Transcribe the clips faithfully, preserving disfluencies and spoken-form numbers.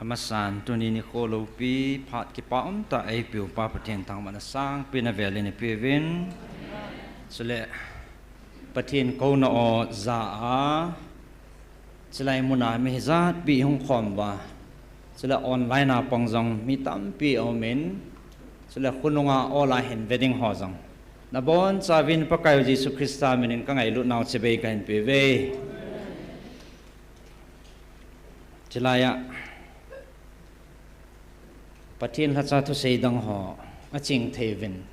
Masan tuni nikho loupi phat kipa umtah eipeupa Pathen thangvahna sangpen avelin ipeuvin. Chule Pathen kouna aw ja a, chulai muna mi hijatpi hung khom uva, chule online a pang jong mi tampi aumin, chule khonunga awl a hin ve ding ho jong nabonchauvin Pakaiu Jesu Christa minin kangailutnau chibai kahin peuve. Chulai a Pathen lhacha thusei dang ho aching thei uvin,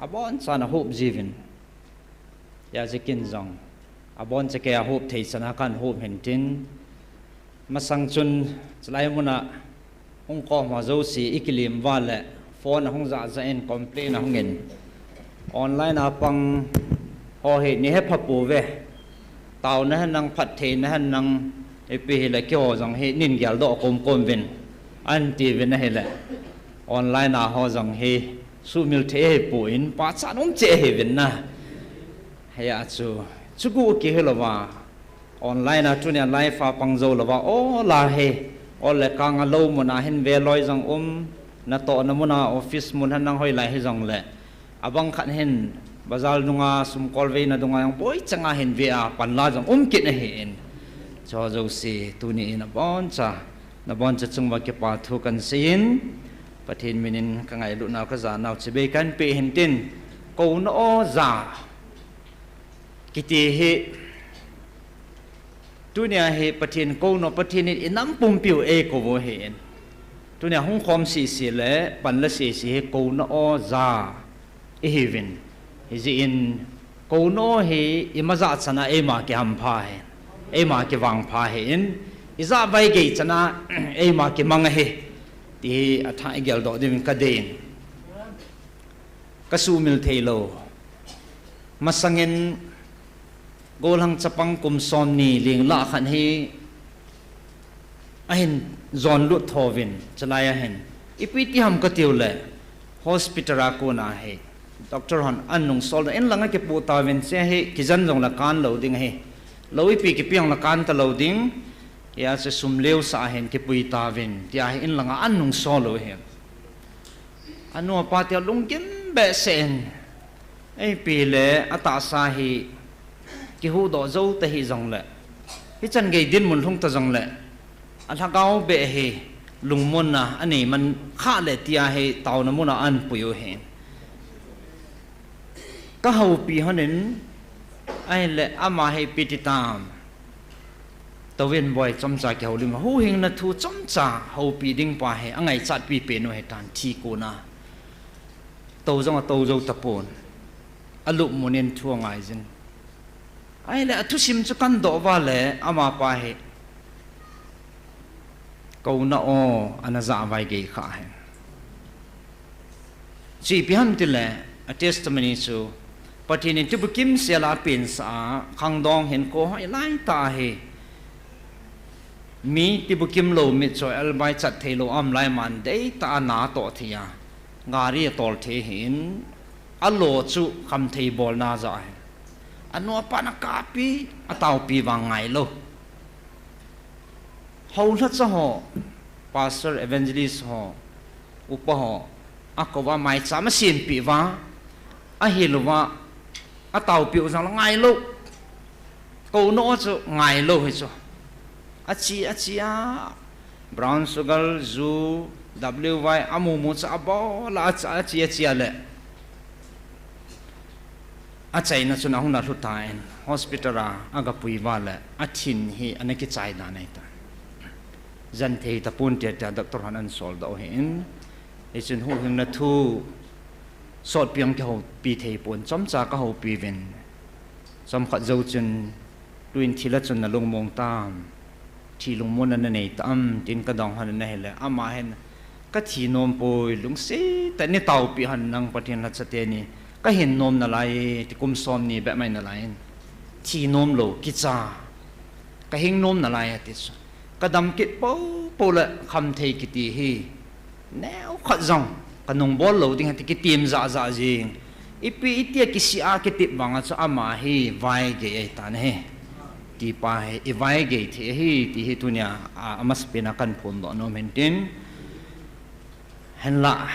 abonchan ahop jiuvin, hijeh chun kin jong aboncha kei a hop thei chana kahin hop hintin, masang chun chulai muna hung khom ho jouse ikilim uva le phone ahung jahjah in complain ahungin, online a pang ho hi nei hepha pouve, taona henlang, phattheina henlang, ipi hile keiho jong hi nei geldoh komkom uvin, ahin tiuvin ahile, online a ho jong hi sumil thei ahipon pachat um cheh ahiuvin na. Hia chu, chuguh kihi louva, online a tunia live a pang jou louva, awl a hi, awl le kang a lou muna hin ve loi jong um, natohna muna office mun henlang hoilai hijongle, abang khat hin bazar dunga sumkol veina dunga jong boichanga hin ve a panla jong um kit ahin, chuho jouse tuni in aboncha, naboncha chunguva kipa thu kahin seiyin, Pathen minin kangailutnau kajanau chibai kahin peh hintin, kouna aw ja kiti hi tunia hi Pathen kouna, Pathen in inam pumpiu eikou u ahin, tunia hung khom sese le panla sese hi kouna aw ja ihiuvin, hijeh in kouna aw hi imajah chana eima kihampha ahin, eima kivangpha ahin, ijah vaigei chana eima kimang ahi, ti hi athah igeldoh diuvin kadeiyin. Kasumil theilou, masangin gollhang chapang kum somni linglah khat hi ahin jonlut thouvin, chulai a hin ipi ti ham katiule, hospital a kona hi doctor hon anungsol in langa kipoh tauvin, che hi kijen jongle kan lou ding ahi, lou ipi kipe jongle kan talou ding, hia chu sum leusah a hin kipui tauvin, tia hi in langa anungsol u ahi. Anu apa tia lunggim behseh in, ipi le atahsa hi kihuhdoh jou ta hijongle, hichan gei dinmun lhung ta jongle, alhagao beh hi lungmonna anei man khah le tia hi taona muna ahin pui u ahin. Kahoupi honin, ahile ama hi ipi ti tam, touvin boi, chomcha kihoulim, huhhingna thu chomcha houpi ding pa hi angaichat pipen u ahitan, thi kona. Tou jong atou jou tapon, alupmun in thu angaijin, ahile athusim chu kahin doh uva le amapa hi kouna aw ana ja vaigei khah ahi. Chu ipi ham tile, a testimony chu, Pathen in tibukim sela apensah a, khangdong hinkho hoilai tah ahi, mi tibukim lou mitcho elbai chat theilou aum lai, man deitah a na atoh thei a, gari atol thei ahin, alo chu khamthei bolna ajah ahi. Anu apan akapi, ataopi vang ngailou. Houlhacha ho, pastor, evangelist ho, upa ho akouva, maicham asempeh uva, ahil uva, ataopeh u jongle ngailou. Kouna aw chu ngailou hi chu. Ache, ache a, brown sugar, ju, W Y, amumu chu abol a, ache, ache, ache a le, achaina chun ahung nalhu tan, hospital a agapui uva le, athin hi ana kichai dan ahitan. Jen thei tapon tia, tia doctor hon ahin soldoh u ahin. Hichun huhhingna thu sotpi jong kihoupi theipon, chomcha kahoupi uvin. Chomkhat jou chun, tuin thil a chun nalungmong tam, thi lungmonna nanei tam, tin kadong hon ahile, ama hin, kathi nompoi, lungset tah in nei taopeh hen lang Pathen lhacha teni, kahin nom nalai, ti kum somni beh mai nalai in, thi nomlou, kicha, kahing nom nalai ati chu. Kadam kit poupou le khamthei kiti hi neokhat jong kanungbol lou ding ahi ti kitem jahjah jeng. Ipi itia kisih a kitep vanga chu ama hi vaigei ahitan ahi. Tipa hi i vaigei thei ahi ti hi tunia, a, amasapen a kahin phondoh nom in tin. Hinlah,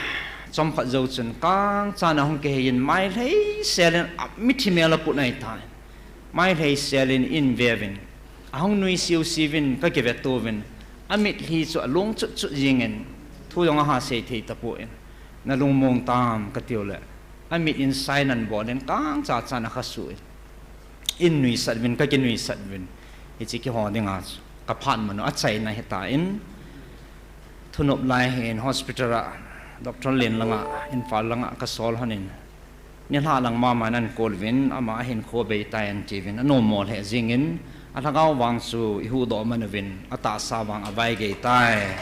chomkhat jou chun kangchan a hung kihei in mailhei sel in a mithi mel a put ahitai. Mailhei sel in in veuvin. Ahung nui siusiu vin ka kiveto vin. Amitlhi chu alung chutchut jing in. Thu jong aha sei thei tapon. Na lungmong tam ka tiu le. Amit in sign ahin bol in kangchan a kha su in. In nuisat vin, ka kinuisat vin. Hiche kihou dinga chu. Ka phat manu achaina hitan. Thunop lai hin hospital a, Doctor Len langa, Imphal langa ka sol hon in. Nilhah lang mama in ahin call vin, ama ahin kho bei tai ahin ti vin. Anom mo lheh jing in, alhagao vang chu i huhdoh man uvin, atahsa vang avaigei tai.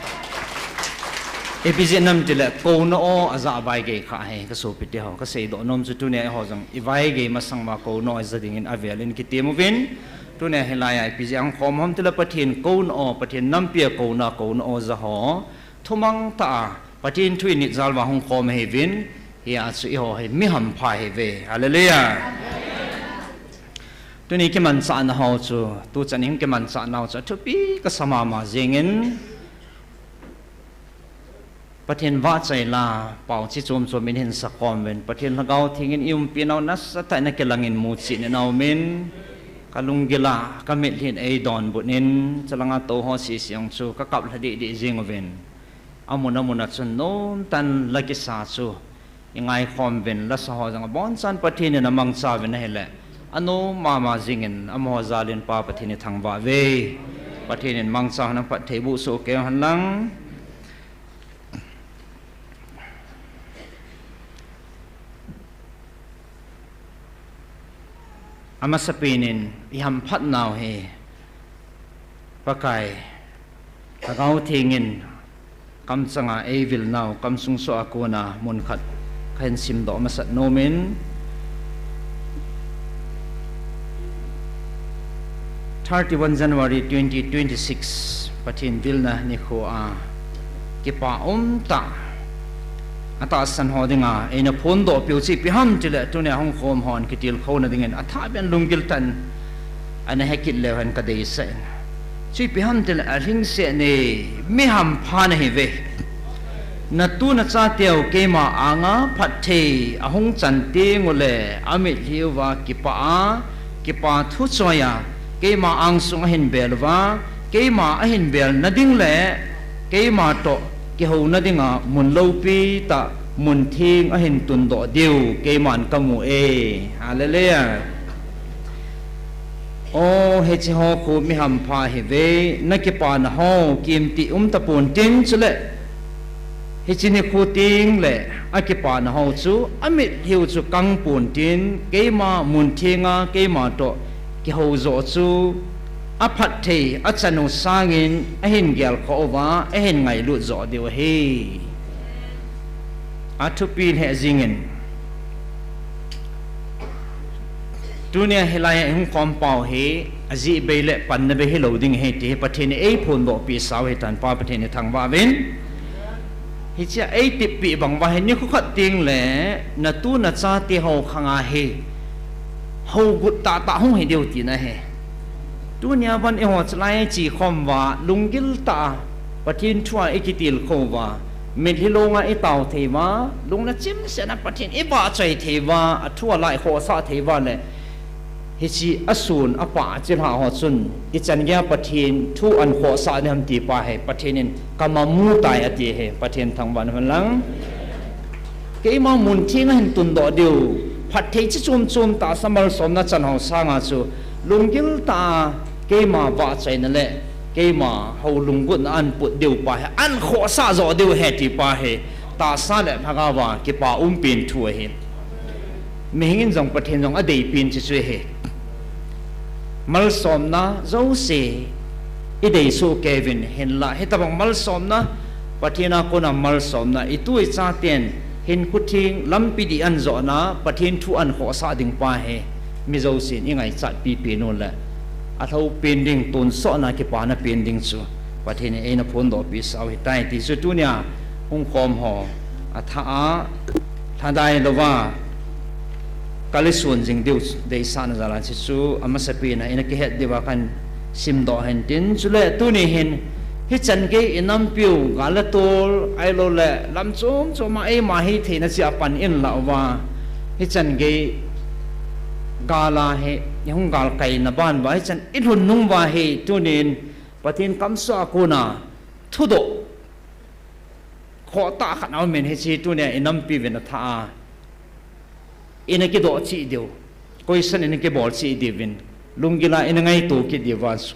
Ipi jeh ham itile, kouna o aja a vaigei kha hi, ka sopite ho, ka seidoh nom chu tunia eiho jong, i vaigei masang ma kouna o aja ding in avel in kitem uvin, tunia hilai a ipi jeh a hung khom ham itile Pathen kouna o, Pathen nampi a kouna, kouna o ja ho, thumang tah a, Pathen thu i nit jal uva hung khom ahi vin, hia chu eiho hi mi hampha ahi ve. Hallelujah. Tuni kimanchahna ho chu, tuchan in kimanchahna ho chu, athupi ka sa mama jing in, Pathen vahchoi la, pao chi chom chom in hin sa khom uvin, Pathen Lhagao Theng in i umpi nau nasatah in akilang in muchi in aum in, ka lunggil a, ka mitlhi in eidonbut in, chalanga tou ho sisi jong chu, ka kap lha deh deh jing uvin. Amun amun a chun nomtah in la kisa chu, i ngaikhom uvin, la sa ho jong abonchan Pathen in amangcha uvin ahile, anom mama jing in, amaho jal in Pa Pathen i thangvah uve. Pathen in mangcha hon phatthei boh soh kei hen lang. Amasapen in i hamphat nau hi Pakai Lhagao Theng in kamchang a eivil nau, kamsung soh a kona mun khat kahin simdoh masat nom in, thirty-one January twenty twenty-six, Pathen vilna nikho a, kipa umtah, atahsan ho dinga eina phondoh piu chu ipi ham itile, tunia hung khom hon kitilkhouna ding in athah beh in lunggil tah in ana hekit leu hen ka deisah in. Chu ipi ham itile, alhingset in, mi hampha nahi uve. Natu nachateu keima anga phatthei ahung chan teng ule, amitlhi uva kipah a, kipa thu choi a, keima angsung ahin bel uva, keima ahin belna ding le keima toh kihouna dinga mun loupi tah, mun theng ahin tundoh diu keiman kamu e. Hallelujah. O, hiche ho khu mi hampha ahi uve, nakipana ho kimti um tapon tin, chule hiche nikho teng le akipana ho chu, amitlhi u chu kang pon tin, keima mun theng a keima toh kihou joh chu, aphatthei achan u sangin ahin gelkhoh uva, ahin ngailut joh diu ahi. Athupi lheh jing in. Tunia hilai a i hung khom pau hi, ajeh bei le panna bei hilou ding ahi ti hi Pathen in eiphondohpi sau ahitan, Pa Pathen i thangvah uvin. Hichea eitep peh bang uva hi nikho khat teng le natu nachate ho khang a hi hougut tahtah hung hi diu tina ahi. Tunia vang eiho chalai a iche khom uva lunggil tah a Pathen thu a ikitilkhou uva, mitlhi long a itao thei uva, lungna chimset a Pathen ivahchoi thei uva, athu a la ikhohsah thei uva le, hiche asun apah chilhah ho chun, ichan geiya Pathen thu ahin khohsah ding ham ti pa hi, Pathen in kama mu tai ati hi, Pathen thangvah in hen lang. Keima mun theng a hin tundoh diu, phatthei chi chom chom tahsa malsomna chan ho sanga chu, lunggil tah a keima vahchoina le keima hou lunggutna ahin put diu pa hi, ahin khohsah joh diu ahi ti pa hi, tahsa le lhagao a kipa umpen thu ahi. Mihing in jong Pathen jong adeipen chu chu ahi. Malsomna jouse idei soh kei uvin, hinlah hitobang malsomna, Pathen a kona malsomna, itu ichaten hinkho theng lampi dih ahin johna, Pathen thu ahin khohsah ding pa hi, mi jousen ingaichat pipen u le, alhou pen ding, tonsotna kipana pen ding chu Pathen in eina phondohpi sau ahitai ti chu tunia hung khom ho athah a, lhadai louva, Kalisun jing diu deisahna jal a hiche chu amasapen a ina kihet diuva kahin simdoh hintin, chule tuni hin hichan gei inampiu gal le tol ahiloule lam chom chom a eima hitheina cheh a pan inlah uva, hichan gei gal a hi ihung galkaina ban uva hichan ilhun nung uva hi tunin Pathen kamsah a kona thudoh khohtah khat aumin, hiche tunia inampiuvin athah a ina kidoh cheh diu, question ina kibol cheh diuvin, lunggil a ina ngaito kit diuva chu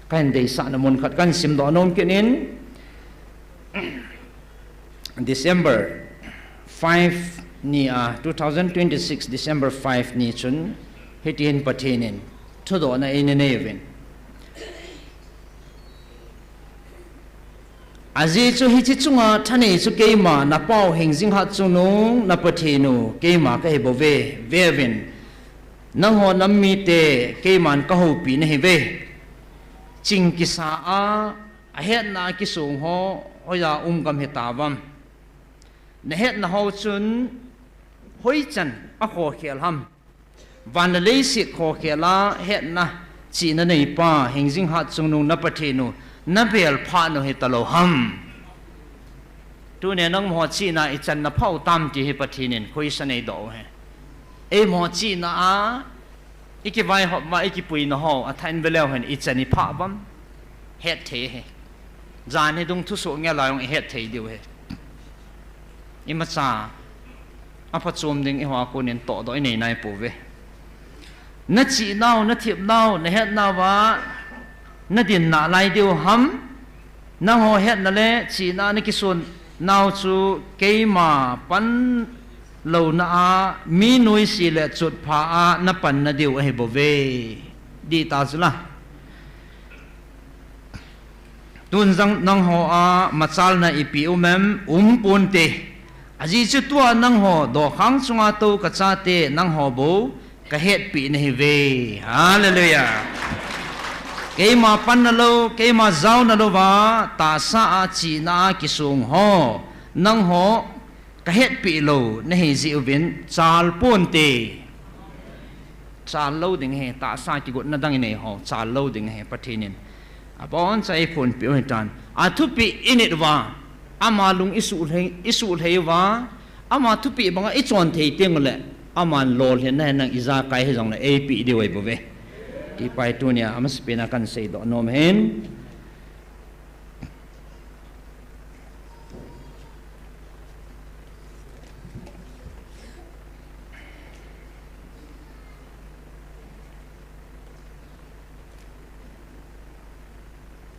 kahin deisahna mun khat kahin simdoh nom kit in, December five ni a, two thousand twenty-six December five ni chun hitihin Pathen in thudohna eina neiuvin. Ajeh chu hiche chunga thanei chu keima napau Hingjing Hatchungnung na Pathen u keima kahibouve, veuvin, nangho nam mite keiman kahoupi nahiuve. Ching kisa a, ahetna a kisong ho hoiya um gam hitauvem? Nahetna ho chun hoichan akhokhel ham? Van le leiset khokhel a hetna chihna neipa Hingjing Hatchungnung na Pathen u nabel phat u hitalou ham? Tunia nangho chihna ichan naphah u tam ti hi Pathen in question eidoh u ahi. Eiho chihna a ikivaihop uva ikipuina ho athah in veleu hen ichan iphah uvam? Hetthei ahi. Jan hi dung thusoh ngel a jong ihetthei diu ahi. Imacha aphachom ding eiho a konin tohdoh inei naipouve. Nachihnau, nathepnau, nahetnauva nadin nalai diu ham? Nangho hetna le chihna nakisonnau chu keima panlouna a mi noise le chotpha a napanna diu ahibouve. Dihtah chula. Tun jong nangho a machalna ipi um em? Umponte. Ajeh chu tua nangho dokhang chunga tou kachate nangho bou kahetpeh nahiuve. Hallelujah. Keima panna lou, keima jaona louva tahsa a chihna a kisong ho nangho kahetpeh lou nahijeh uvin chalponte. Chal lou ding ahi, tahsa kigotna dang inei ho chal lou ding ahi. Pathen in aboncha eiphonpeh u ahitan. Athupeh init uva, ama lung isuh lhei, isuh lhei uva, ama thupeh banga ichon thei tengule, aman lolhinna henlang ijakai hijongle eipeh diu ahibouve. Tipa hi tunia amasapen a kahin seidoh nom ahin.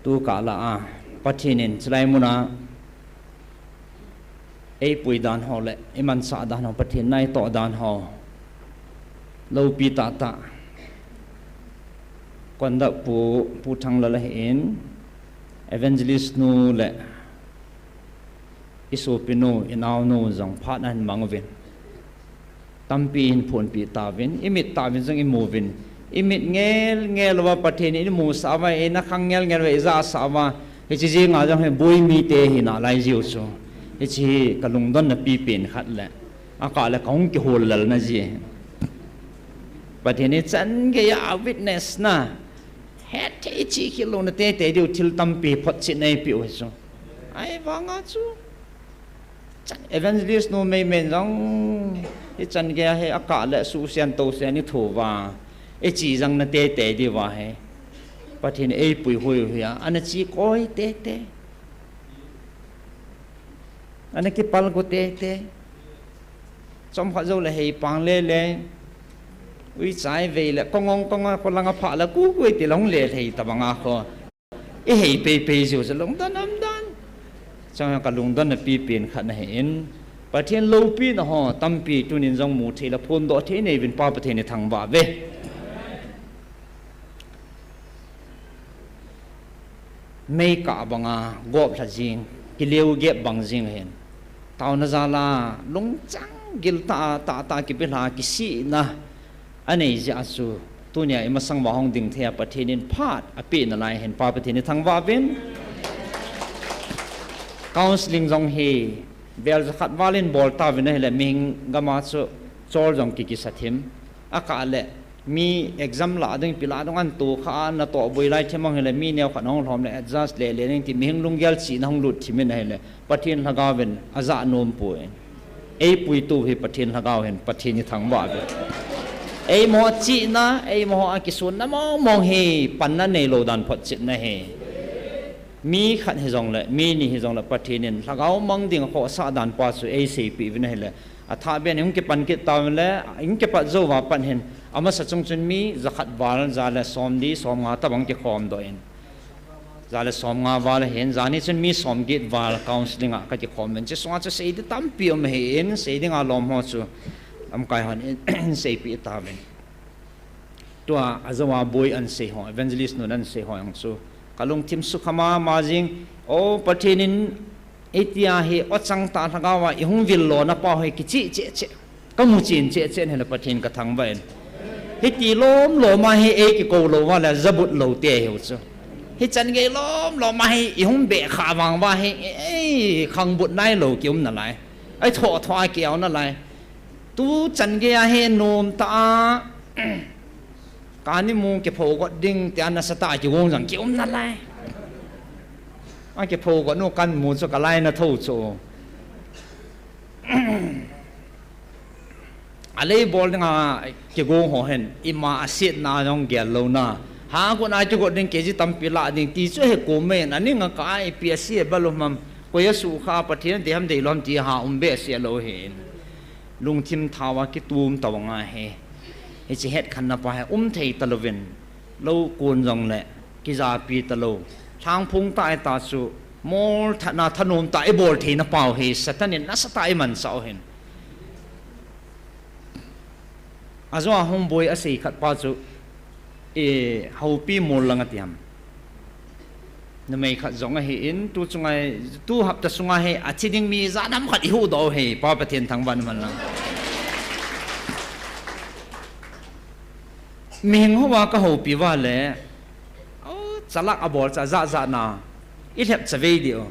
Tukah lah a Pathen in chulai muna eipui dan ho le imansah dan ho, Pathen na itoh dan ho loupi tahtah, Kondak Pu, Pu Thanglal ahin, Evangelist nu le isopinu, inaonu jong phat ahin mang uvin, tampi hin phonpeh tauvin, imit tauvin jong imuvin, imit ngel ngel uva Pathen in imusah uva, ina khang ngel ngel uva, ijahsah uva, hiche jenga jong hi boi mite hi nalai jiu chu, hiche hi kalungdonna pipen khat le akah le kahung kihol lelna ji. Pathen in chan geiya witness na, hetthei chihkhel louna teitei diu thil tampi photchetna eipeh u hichu. Ahivanga chu, chan evangelist nu meimen jong hichan geiya hi akah le suhsen tousen ithouva, iche jangna teitei diuva hi Pathen in eipui hoi u hi a, ana che koi teitei, ana kipalgo teitei. Chomkhat joule heipang lele, uicha ivei le kongong kongong, kholanga phah le kukui tile hung le lhei tobanga kho, ihei peipei jiu chu lungdon umdan. Chang kalungdonna pipen khat ahin, Pathen loupina ho tampi tunin jong mu thei le phondoh thei inei uvin, Pa Pathen ithangvah uve. Meikah banga goplha jing, kileu gep bang jing ahin, taona jal a lungchang giltah a tahtah kipelha kisihna anei jeh a chu, tunia imasang uva hung ding thei a Pathen in phat apeh nalai ahin, Pa Pathen ithangvah uvin. Counselling jong hi vel jakhat val in bol tauvin ahile, mihing gam a chu chol jong kikisa thim. Akah le, mi exam lah ding, pi lah ding an to kha a, natoh boi lai thim ang hile, mi neo khat hung lhom le, adjust le le ning ti, mihing lunggel chihna hung lut thim in ahile, Pathen Lhagao vin ajah nom poi. Eipuitu hi Pathen Lhagao hin, Pathen hi thangvah ve. Eimaho chihna, eimaho a kisonna mong mong hi, panna neilou dan photchetna ahi. Mi khat hijongle, mi ni hijongle, Pathen in Lhagao mang ding akhohsah dan pa chu eiseipeh uvin ahile, athah beh in hung kipan kit tauvin le, hung kipat jou va pat hin, amasa chung chun mi jakhat val, ja le somli, somnga tobang kikhom doh in. Ja le somnga val ahin, jani chun mi somget val counselling a kakikhom uvin. Chuche sunga chu seiding tampi um ahin, seiding a lom ho chu lamkai hon in, seipeh tauvin. Tua, ajou a boi an sei ho, evangelist nun an sei ho jong chu, kalungthim sukha mama jing. O Pathen in, hitia hi, o chang tah Lhagao a ihung vil lona pau hi kicheh cheh cheh, kamu chen cheh cheh in ahile Pathen kathangvah in. Hiti lom lom a hi eikikou lou va le jabut lou te hiu chu. Hichan gei lom lom a hi ihung beh kha vang va hi, ei, khangbut nailou kium nalai. Eithoh thoh a kiau nalai. Tuchan gei a hi nomtah a, kani mu kipho got ding tia nasatah a kigong jong kium nalai. Akipho got nu kan mu chu kalaina thou chu. Alei bol dinga kigong ho hin, ima asetna jong gel louna. Ha got a kigot ding kg tampi lah ding ti chu he kum in, aning akah a ipi ase balou ham, koi asukha, Pathen deilam deilou ham ti ha um behseh lou hin. Lungthim thao a kitum tobang ahi. Hiche hetkhenna pa hi um thei talouvin, lou kon jongle kijapi talou. Lhangphong tah a ita chu, molthatna thanom tah a ibol theina pau hi Satan in nasatah a imansah u hin. Ajou a hung boi asei khat pa chu, e, Haopi mol lang ati ham. Numei khat jong ahin, tu chunga, tu hapta sunga hi athi ding mi jat ham khat ihuhdoh u hi, Pa Pathen thangvah in umhen lang. Mihing hou a kahoupi uva le, o, chalak abol cha jat jat na, ilhep chavei diu.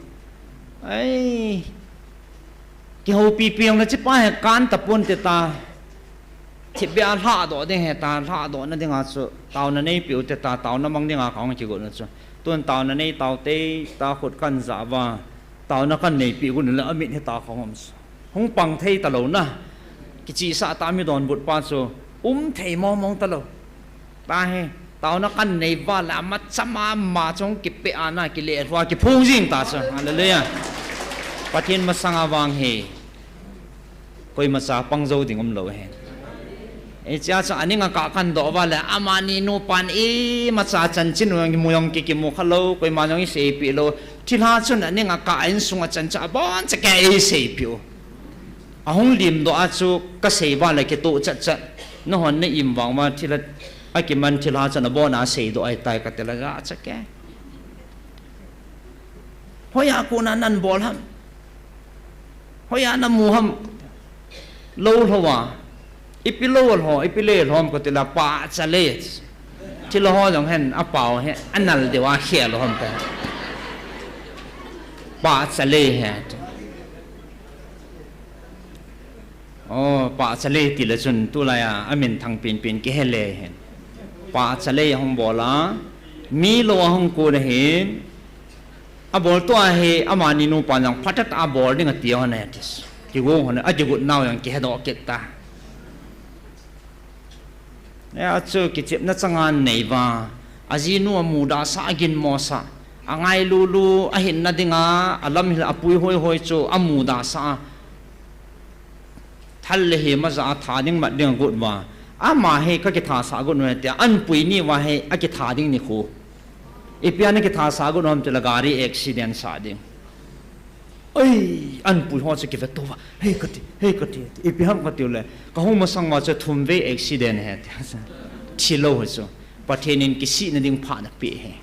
Ai, kihoupipi jongle hichepa hi kan tapon tita. Thipbeh a lhahdoh ding hita, lhahdohna dinga chu taona neipeh u tita, taona mang dinga kahung kigot u chu. Tun taona nei tao tei, ta khut kan jah uva, taona kan neipeh got u le amit hita kahung um chu. Hung pang thei talouna. Kichihsah tah a mi donbut pa chu um thei mong mong talou. Tahi, taona kan nei uva le amacha mama chu hung kipeh a na, kilelhua kiphong jing ta chu. Hallelujah. Pathen masanga vang hi koimacha pang jou ding umlou ahi. Hichea chu aning akah kandoh uva le, amani nupan imacha chanchin u jong mu jong kikimu khalou, koima jong iseipeh lou. Thilha chun aning akah a insunga chan chu aboncha kei eiseipeh u. Ahung limdoh a chu kasei uva le kitoh chat chat. Nahon na im vang uva thilha, akiman thilha chun abona seidoh ahitai katile jachat kei. Hoiya kona nabol ham? Hoiya namu ham? Lou lhou a, ipi lou lhou, ipi le lhou ham katile pahcha le. Thilha ho jong hin apao hi anal deu a khel lou ham ka. Pahcha le hi. O, pahcha le tile chun tulai a aminthang penpen kihele hin. Pahcha le ahung bol a, mi lou ahung kon ahin. Aboltoh a hi amani nupan jong phatah a bol ding ati hon ahi ati. Kigong hon, akigot nau jong kihedoh kit ta. Hia chu kichepna changa nei uva, ajinu amudahsah, aginmosah, angailulu, ahinna dinga alamhil, apui hoihoi chu amudahsah a, thal le hema jah a tha ding mat ding agot uva, ama hi kakithasah got u ahi tia, anpui ni uva hi akitha ding nikho. Ipi a nakithasah got u ham tile gari accident sah ding. Oi, anpui ho chu kivetou uva, hei kati, hei kati, ipi ham katiu le, kahung masang uva chu thumvei accident ahi ati. Thilou hi chu Pathen in kisihna ding phat anapeh ahi.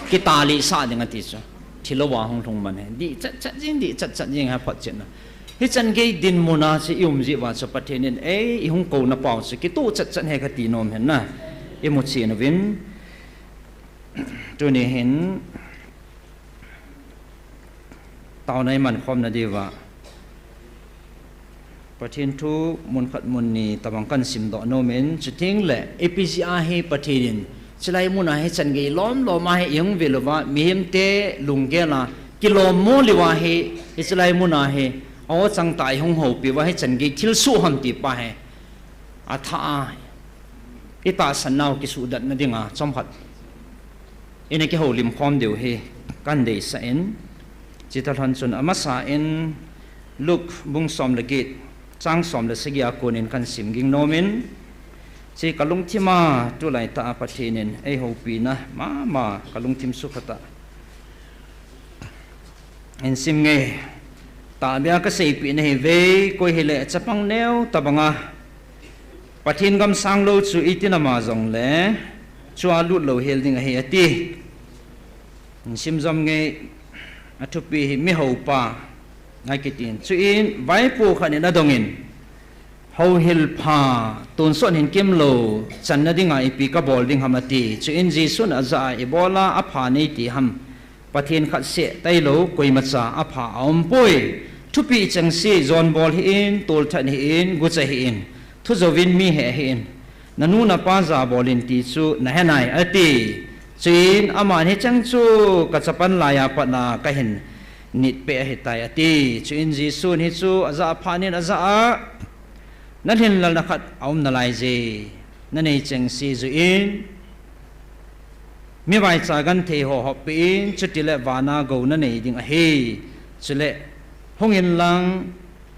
Kitalih sah ding ati chu. Thilou a hung lhung man ahi. Dih chat chat jing, dih chat chat jing ahi photchetna. Hichan gei dinmun a chu ium jeh uva chu Pathen in ei, ihung kouna pau chu kitoh chat chat ahi kati nom ahi na. Imu chen uvin. Tuni hin taona iman khomna diuva, Pathen thu mun khat mun ni tabang kahin simdoh nomin, chuteng le ipi jeh a hi Pathen in chulai mun a hi chan gei lom lom a hi ihung vil uva, mihemte lunggel a kilom mo liu a hi, hiche lai mun a hi aw chang tah a ihung houpi uva hi chan gei thilsoh ham ti pa hi athah a itahsan nau kisuhdatna dinga chomkhat ina kihoulim khom diu hi kahin deisah in, chuti lhon chun amasa in Luke bung som le get chang som le sagi a konin kahin sim ging nomin, hiche kalungthim a tulai tah a Pathen in eihoupina mama kalungthim sukha tah in sim nge. Tahbeh a kaseipeh nahi uve, koi hile chapang neo tabanga Pathen gam sang lou chu iti nama jongle chua lut lou hel ding ahi ati. Sim jom nge, athupi hi mihoupa akitin. Chuin vaipo khat in adongin, houhil pha, tonsot hinkemlou channa dinga ipi kabol ding ham ati. Chuin Jesun ajah a, ibola apha neiti ham? Pathen khat seh tailou koimacha apha aumpoi. Thupeh chengse, jon bol hih in, tolthat hih in, gucha hih in, thu jouvin mi heh hih in, nanu napa jabol in ti chu nahe nai ati. Chuin aman hicheng chu kachapan laiya patna kahin nit peh ahitai ati. Chuin Jesun hichu ajah phat in ajah a, nalhinlelna khat aum nalai je, nanei chengse juh in, mivaicha genthei ho hoppeh in, chutile vana gou nanei ding ahi. Chule hungin lang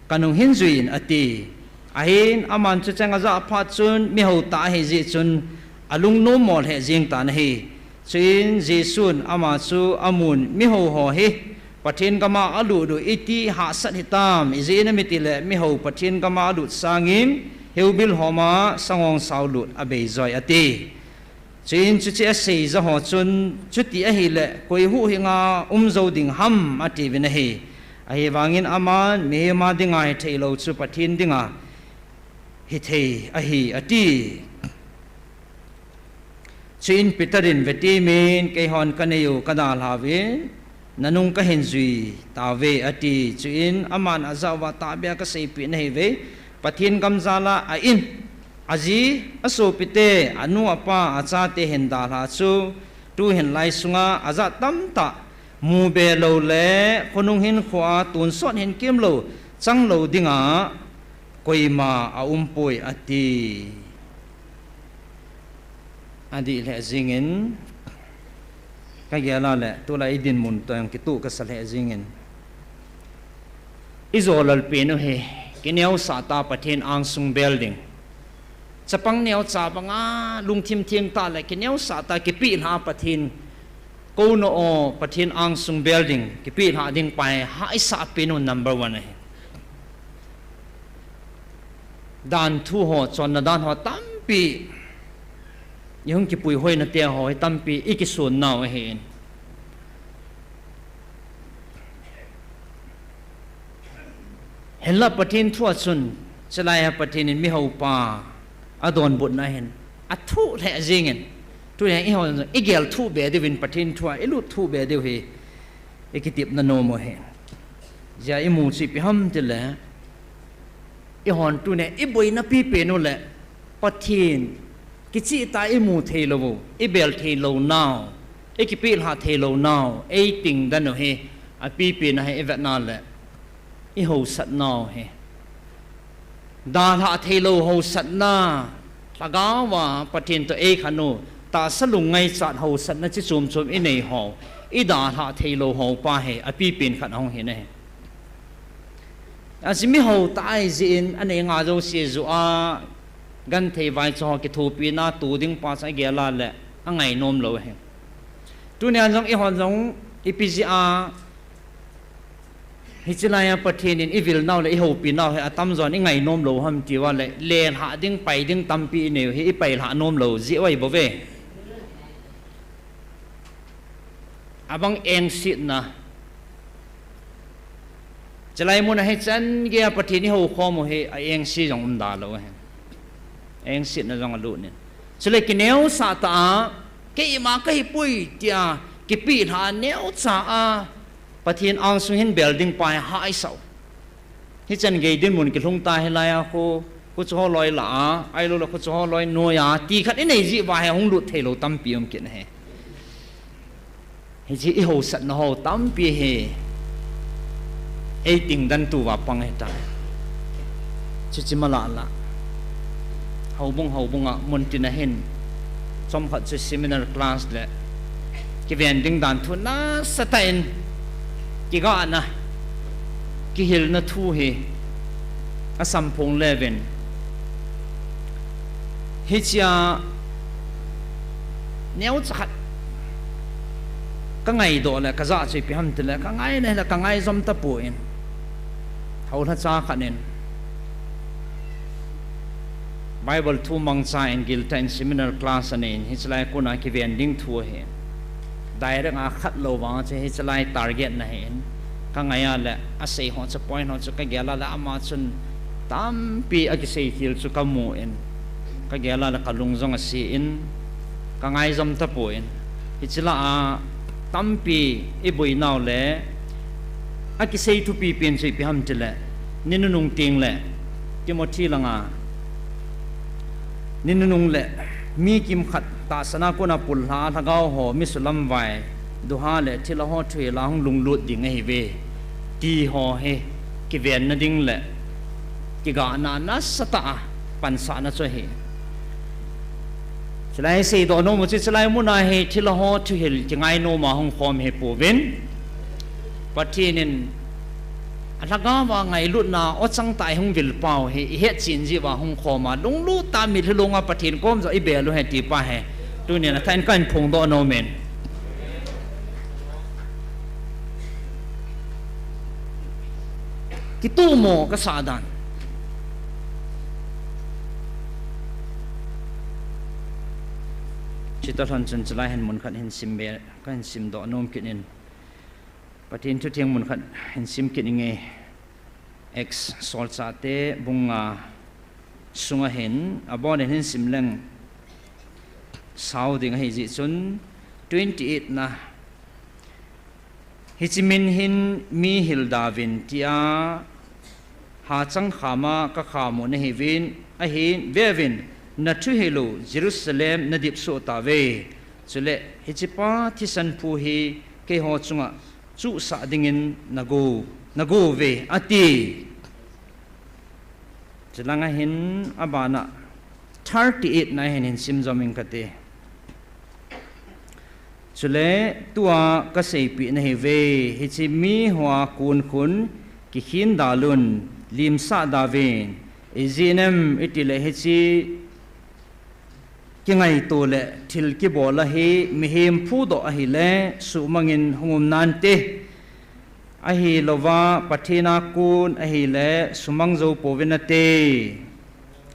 kanung hin juiyin ati. Ahin aman chucheng ajah phat chun mihou tah ahijeh chun alung nommo lheh jeng tan ahi. Chuin Jesun ama chu amun, mihouho hi Pathen gama alut u iti hahsat hitam, ijeh inem itile mihou Pathen gama alut sangin heubil homa sangongsao lut abeijoi ati. Chuin chuche aseijaho chun, chuti ahile koi huhhinga um jou ding ham atiuvin ahi. Ahivangin aman, mihem a dinga hitheilou chu Pathen dinga hithei ahi ati. Chuin Peter in, vetemin keihon kanei u kadalhauvin, nanung kahin jui tauve ati. Chuin aman ajah uva, tahbeh a kaseipeh nahi uve, Pathen gam jal a a-in, aji, asopite, anu apa, achate hin dalha chu tuhin lai sunga ajat tamtah mu be loule khonung hinkhoa tonsot hinkemlou changlou dinga koima aumpoi ati. Adih lheh jengin, kagel a le tulai idinmun toh jong kitoh kasa lheh jengin, ijo lalpen u hi kineosah tah a Pathen angsung bel ding. Chapang neocha banga lungthim theng tah le kineosah tah a kipehlhah a Pathen kouno o, Pathen angsung bel ding, kipehlhah ding pa hi hahsat pen u number one ahi. Danthu ho, chonna dan ho tampi, ihung kipuihoina te ho hi tampi ikisonnau ahin. Hinla Pathen thu a chun, chulai a Pathen in mihoupa adonbutna hin athuh lheh jengin, tunia ihon igel thuh be diuvin Pathen thu a ilut thuh be diu hi ikitepna nom u ahi. Hijeh a imu chu ipi ham tile, ihon tunia iboina pipen u le Pathen kichehtah a imu theilou u, ibel theilou nau, ikipehlhah theilou nau eiting den u hi, apipen a hi ivetna le ihaosatnau hi, dalhah theilou haosatna, lhagao a Pathen toh eikhen u, tahsa lung ngaichat haosatna chi chom chom inei ho, idalhah theilou ho pa hi apipen khat ahung hin ahi. Aji, mihou tah ahijeh in anei nga jouse joh a, genthei vaicha ho kithopina to ding pa chu agel a le angainom lou ahi. Tunia jong ihon jong ipi jeh a hiche lai a Pathen in ivilnau le ihoupinau hi atamjon ingainom lou ham tiu a le, lelhah ding, pai ding tampi inei u hi ipailhah nom lou jeh u ahi bouve. Abang engsetna. Chulai mun a hichan geiya Pathen ihoukhom u hi a engse jong umda lou ahi. Engsetna jong alut in. Chule kineosah tah a, keima kahipoi tia kipehlhah a neocha a Pathen angsung hin bel ding pa hi hahsat u. Hichan gei dinmun kilhung ta hilai a khu, khuchu ho loi la a, ailou le khuchu ho loi noi a, ti khat inei jeh uva hi hung lut thei lou tampi um kit ahi. Hiche i haosatna ho tampi hi, ei tingdan tou va pang ahitai. Chuche mala la. Houbung, houbung a mun tin a hin. Chomkhat chu seminar class le. Kiven ding dan thu nasatah in. Kigahna. Kihilna thu hi. Asam phong le uvin. Hichea neocha khat ka ngaidoh le, ka jah chu ipi ham tile, ka ngai le, ka ngai jom tapon. Houlhacha khat in. Bible thu mangcha in giltah in seminar class anei in, hichelai kona kiven ding thu ahi. Direct a khat lou vang chu hichelai target na ahin. Ka ngai a le, asei ho chu point ho chu ka gel a le, ama chun tampi akisei thil chu ka mu in. Ka gel a le ka lung jong ase in, ka ngai jom tapon. Hiche lah a tampi i boinau le, akisei thupi pen chu ipi ham tile, ni nunung teng le, Timothy langa, ni nunung le, mi kimkhat tahsan a kona pullha a lhagao ho, mi sulamvai, duha le thilha ho thuhil a hung lunglut ding ahiuve. Ti ho hi, kivenna ding le, kigahna nasatah a, pansahna chu ahi. Chulai seidoh nom u chu, chulai mun a hi thilha ho thuhil kingai nom a hung khom hi pouvin. Pathen in alhagao a ngailutna ochang tah a hung vilpau hi ihet chen jeh uva hung khom a, lunglut tah a mitlhi long a Pathen kom joh ibel u ahi ti pa hi. Tunin athah in kahin phongdoh nom in. Kitomo kasah dan. Chuti lhon chun chulai hin mun khat hin sim be, kahin simdoh nom kit in. Pathen thutheng mun khat hin sim kit inge. Acts solchahte bung nga sunga hin, abon in hin sim leng sao ding ahi jeh chun, twenty eight na, hiche min hin mi hilda uvin tia, hachang kham a kakham u nahiuvin, ahin, veuvin, nathuhil u Jerusalem nadip soh tauve. Chule, hichepa thisan phu hi keiho chunga chuhsah dingin nago, nago uve, ati. Chulanga hin abana thirty eight na hin hin sim jom ing kate. Chule tua kaseipeh nahiuve, hiche mi hoa kon khun kikhen dalun, limsah dauvin, ijeh inem itile hiche kingaito le thil kibol ahi, mihem phudoh ahile, suhmangin hung um nante. Ahilouva, Pathen a kon ahile, sumang jou pouvin nate.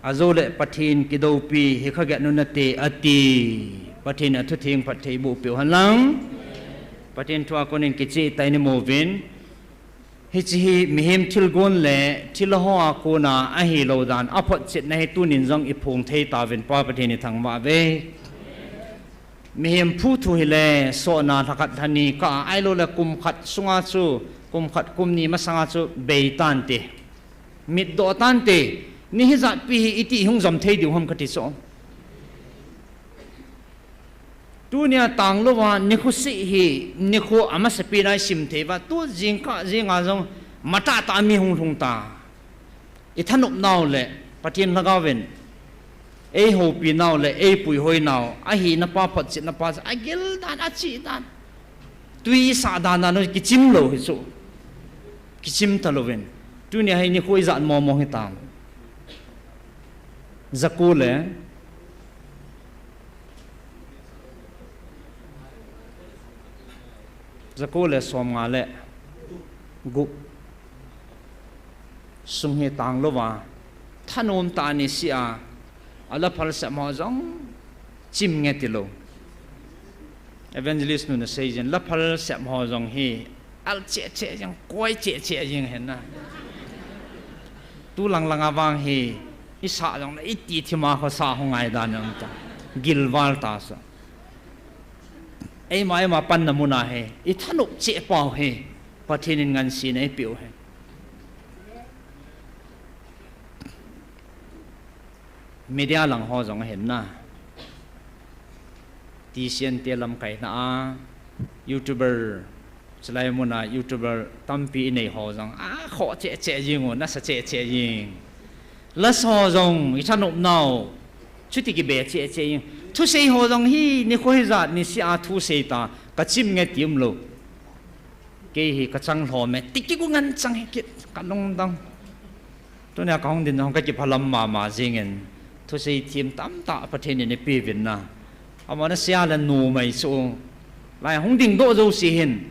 Ajoule Pathen kidoupi hi khaget un nate, ati. Pathen in athutheng phatthei boh peh u hen lang. Pathen thu a konin kicheh tah in imu uvin. Hiche hi mihem thilgon le thilha hoa kona ahilou dan aphotchetna hi tunin jong iphong thei tauvin, Pa Pathen ithangvah uve. Mihem phu thu hile, sohna lhakhat lhani kah a, ahiloule kum khat sunga chu, kum khat kum ni masanga chu bei tante. Mitdoh tante. Ni hijatpi hi iti hung jom thei diu ham kati chu. Tunia tanglouva nikho seh hi, nikho amasapen a isim thei uva, tu jingkah jinga jong matahtah mi hung lhung ta. Ithanop nau le Pathen lhagaovin eihoupi nau le eipuihoi nau, ahina pa, photchetna pa chu agil dan, achih dan, twi isah dan dan u kichim lou hi chu. Kichim talouvin. Tunia hi nikho ijat mong mong hitam. Jako le, jako le somnga le gup sung hi tanglouva, thanom tah a niseh a, alaphal sep ho jong chim nge tilou. Evangelist nun asei jin, laphal sep ho jong hi al cheh cheh jeng, koi cheh cheh jeng ahin na. Tu lang langa vang hi, isah jongle iti thima khosah ho ngai dan aum ta. Gilval tasa. Eima, eima panna muna hi ithanop cheh pau hi Pathen in ngansena eipeh u hi. Media lang ho jong ahin na. T C N te lamkaina a, YouTuber, chulai muna YouTuber tampi inei ho jong, akhoh cheh cheh jing u, nasa cheh cheh jing. Lasa ho jong, ithanop nau, chuti kibe cheh cheh jing. Thusei ho jong hi, nikho hijat, nisih a thusei ta, kachim nge ti umlou. Kei hi kachang lhom e, ti kigu ngen chang hi kit, kalungdong. Tunia kahung din jong kakiphalam mama jingin, thusei them tamtah Pathen in eipeuvin na. Amavang seile numei chu. Lai hung dingdoh jouse hin.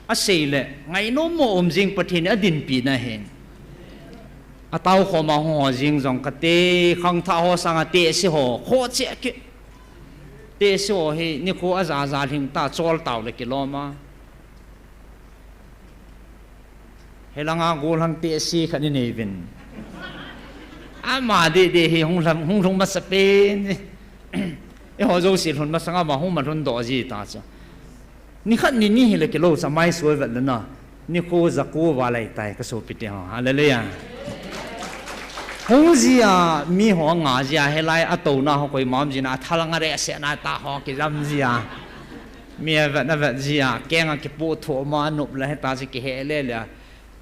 Asei le, ngainom mo um jing Pathen in adinpi na hin. Atao khoma hung ho jing jong kate, khangthah ho sanga tehse ho, khoh cheh kit. Tehse ho hi, nikho aja ja lhing ta, chol tau le kilom a. Helanga gollhang tehse khat inei uvin. Ama deh deh hi hung lhung, hung lhung masa pen. Eiho jouse lhun masang ama hung ma lhun doh ji ta chu. Nikhat nini hile kilou cha mai soi vet le na. Nikho jako va lai tai kasopite ho. Hallelujah. Hung jia, miho nga jia, helai atouna ho koima um jin a, athalanga rehsehna ta ho kijam jia. Mi avet, avet jia, kenga kipoh thoma, anop le heta chu kihe le le.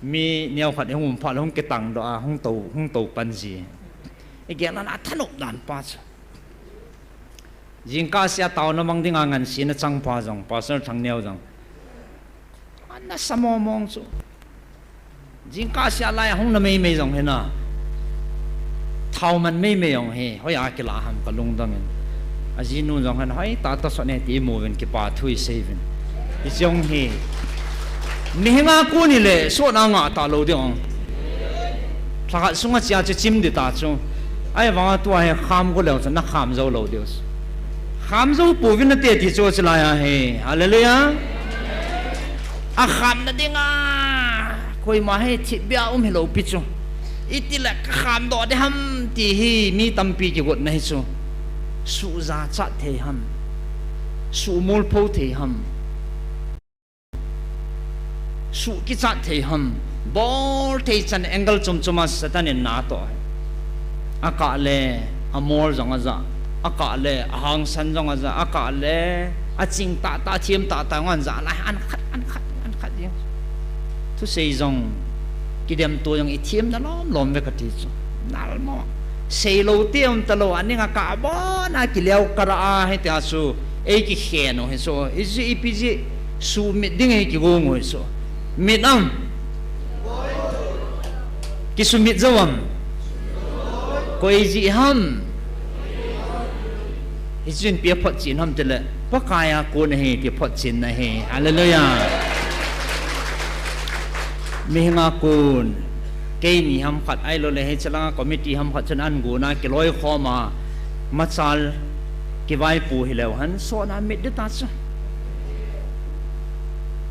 Mi neokhat hung um phat le hung kitang doh a, hung tou, hung tou pan ji. Igel na athanop dan pa chu. Jingkah sea taona mang dinga ngansena chang pa jong, Pastor Thangneo jong. Ana sa mong mong chu. Jingkah sea lai a hung na meimei jong hi na. Thao man meimei jong hi, hoiya kila ham kalungdong in. Ajinu jong hin, hoi, tata sot ne ti imu uvin kipa thu isei uvin. Hiche jong hi. Mihinga kon hile, sotna ngah talou ding ong. Lhakhat sunga chia chu chim ding ta chu. Ahivanga tua hi kham go leu chu, na kham jou lou ding. Kham jou pouvin nate ti chu chulai a hi. Hallelujah. Akhamna dinga. Koima hi thipbeh a um hilou pi chu. Itile kakham doh ding ham ti hi mi tampi kigotna hi chu. Suhjachat thei ham. Suhmolpho thei ham. Suh kichat thei ham. Bol thei chan angle chom chom a Satan in na atoh. Akah le, amol jong aja. Akah le, ahangsan jong aja. Akah le, aching tah tah, athem tah tah jong aja. Lai an khat, an khat, an khat ding. Thusei jong, kidemto jong ithemna lom lom ve kati chu. Nalmo. Seilou ti um talou, aning a kabon a kileo kara a, hitia chu, eikikhen u hi chu, iji ipi ji, sumit ding eikigong u hi chu. Mit am? Kisumit jou am? Koi jeh ham? Hichun ipi aphotchen ham tile, Pakai a kon ahi, ti photchenna ahi. Hallelujah. Mihinga kon, keini ham khat, ahiloule hiche langa committee ham khat chun an gona kiloikhom a, machal kivaipo hileu hen, sotna mit ding ta chu.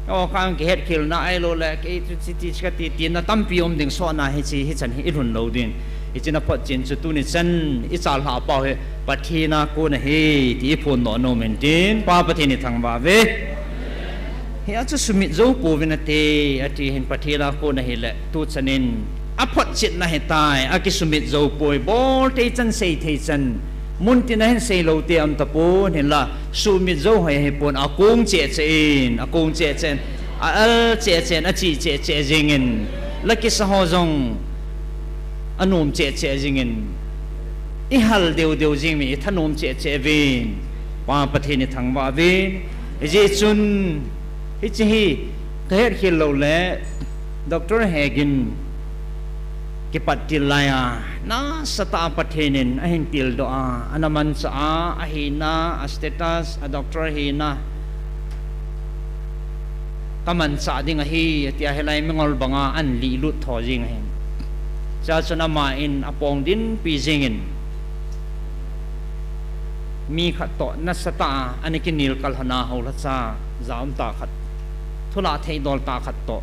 O, kang kihetkhelna ahiloule, kei chu chiti chu kati, tina tampi um ding sotna hiche, hichan hi ilhun lou ding. Hichun aphotchen chu tuni chan ichalhah pau hi Pathen a kon ahi ti iphondoh nom in tin, Pa Pathen ithangvah uve. Hia chu sumit jou pouvin nate, ati hin Pathen a kon ahile, tuchan in aphotchetna ahitai, akisumit jou poi, bol thei chan, sei thei chan, muntin a hin seilou te aum tapon, hinla sumit jou hoi ahipon, akong cheh cheh in, akong cheh cheh in, a-al cheh cheh in, achi cheh cheh jengin, la kisa ho jong anom cheh cheh jengin, ihal deu deu jeng uvin, ithanom cheh cheh uvin, Pa Pathen ithangvah uvin. Hijeh chun, hiche hi kahetkhel loule, Doctor Hegin kipat til laiya, nasatah a Pathen in ahin tildoh a, ana manchah a, ahina, a status, a doctor hina, kamanchah ding ahi, atia hilai mingol banga ahin lihlut tho jeng ahin. Chua chun aman apong dinpi jengin, mi khat toh nasatah a ana kinelkal lhona houlhacha, ja umtah khat, thulah theidol tah khat toh,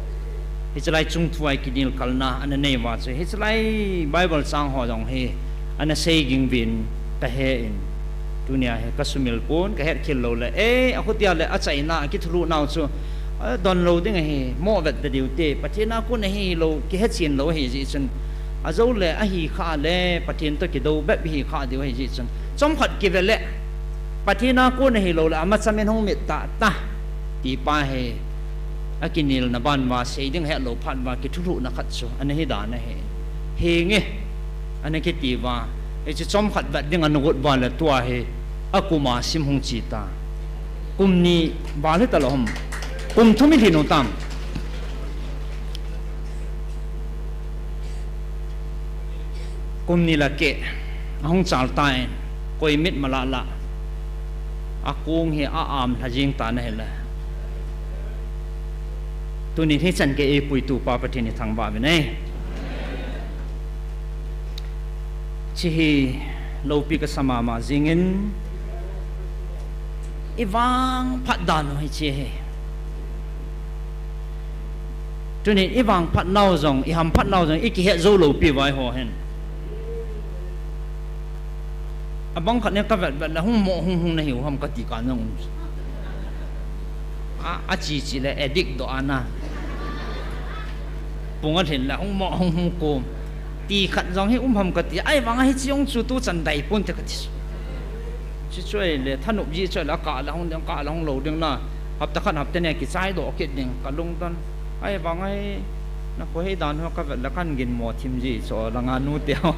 hichelai chungthua kinelkalna ana nei uva chu, hichelai Bible chang ho jong hi ana sei ging uvin kahen, tunia hi kasumil pon, kahetkhel loule, e, akhutia le achaina, akithulhuh nau chu adon lou ding ahi, movet ta diu te, Pathen a kon ahi lou, kihechen lou ahijeh chun, Ajou le ahi kha le Pathen toh kidou bep hi kha diu ahi jeh chun, chomkhat kive le Pathen a kon ahilou le amachamin hung mit tah ta, ti pa hi akinelna ban uva sei ding hetlou phat uva kithulhuhna khat chu ana hi dan ahi. Henge, ana kiti uva, hiche chomkhat vet ding ana got uva le tua hi akum a sim hung che ta. Kum ni val hitalou ham. Kum thum ilhin u tam. Kum ni la keh ahung chal tan, koi mit malala, akong hi a-am lha jing tan ahile, tuni hichan gei eipuitu pa Pathen ithangvah uvin e. Hiche hi loupi kasa mama jingin, ivangphat dan u hiche hi. Tuni ivangphat nau jong, ihamphat nau jong ikihet jou loupi uva eiho hin. Abang khat in kavet vet le hung mo hung hung nahiu ham kati kan jong um. A, ache che le addict doh ana. Pung alhin le hung mo hung hung kom, ti khat jong hi um ham kati. Ahivanga hiche jong chu tuchan dai ponte kati. Hiche chu ahile thanop jeh chu ahile akah le hung ding, kah le hung lou ding na. Hapta khat hapta ni kichai doh kit ding kalungdon. Ahivanga hi, nakho hi dan ho kavet le kan ginmo thim ji chu langa nute ho.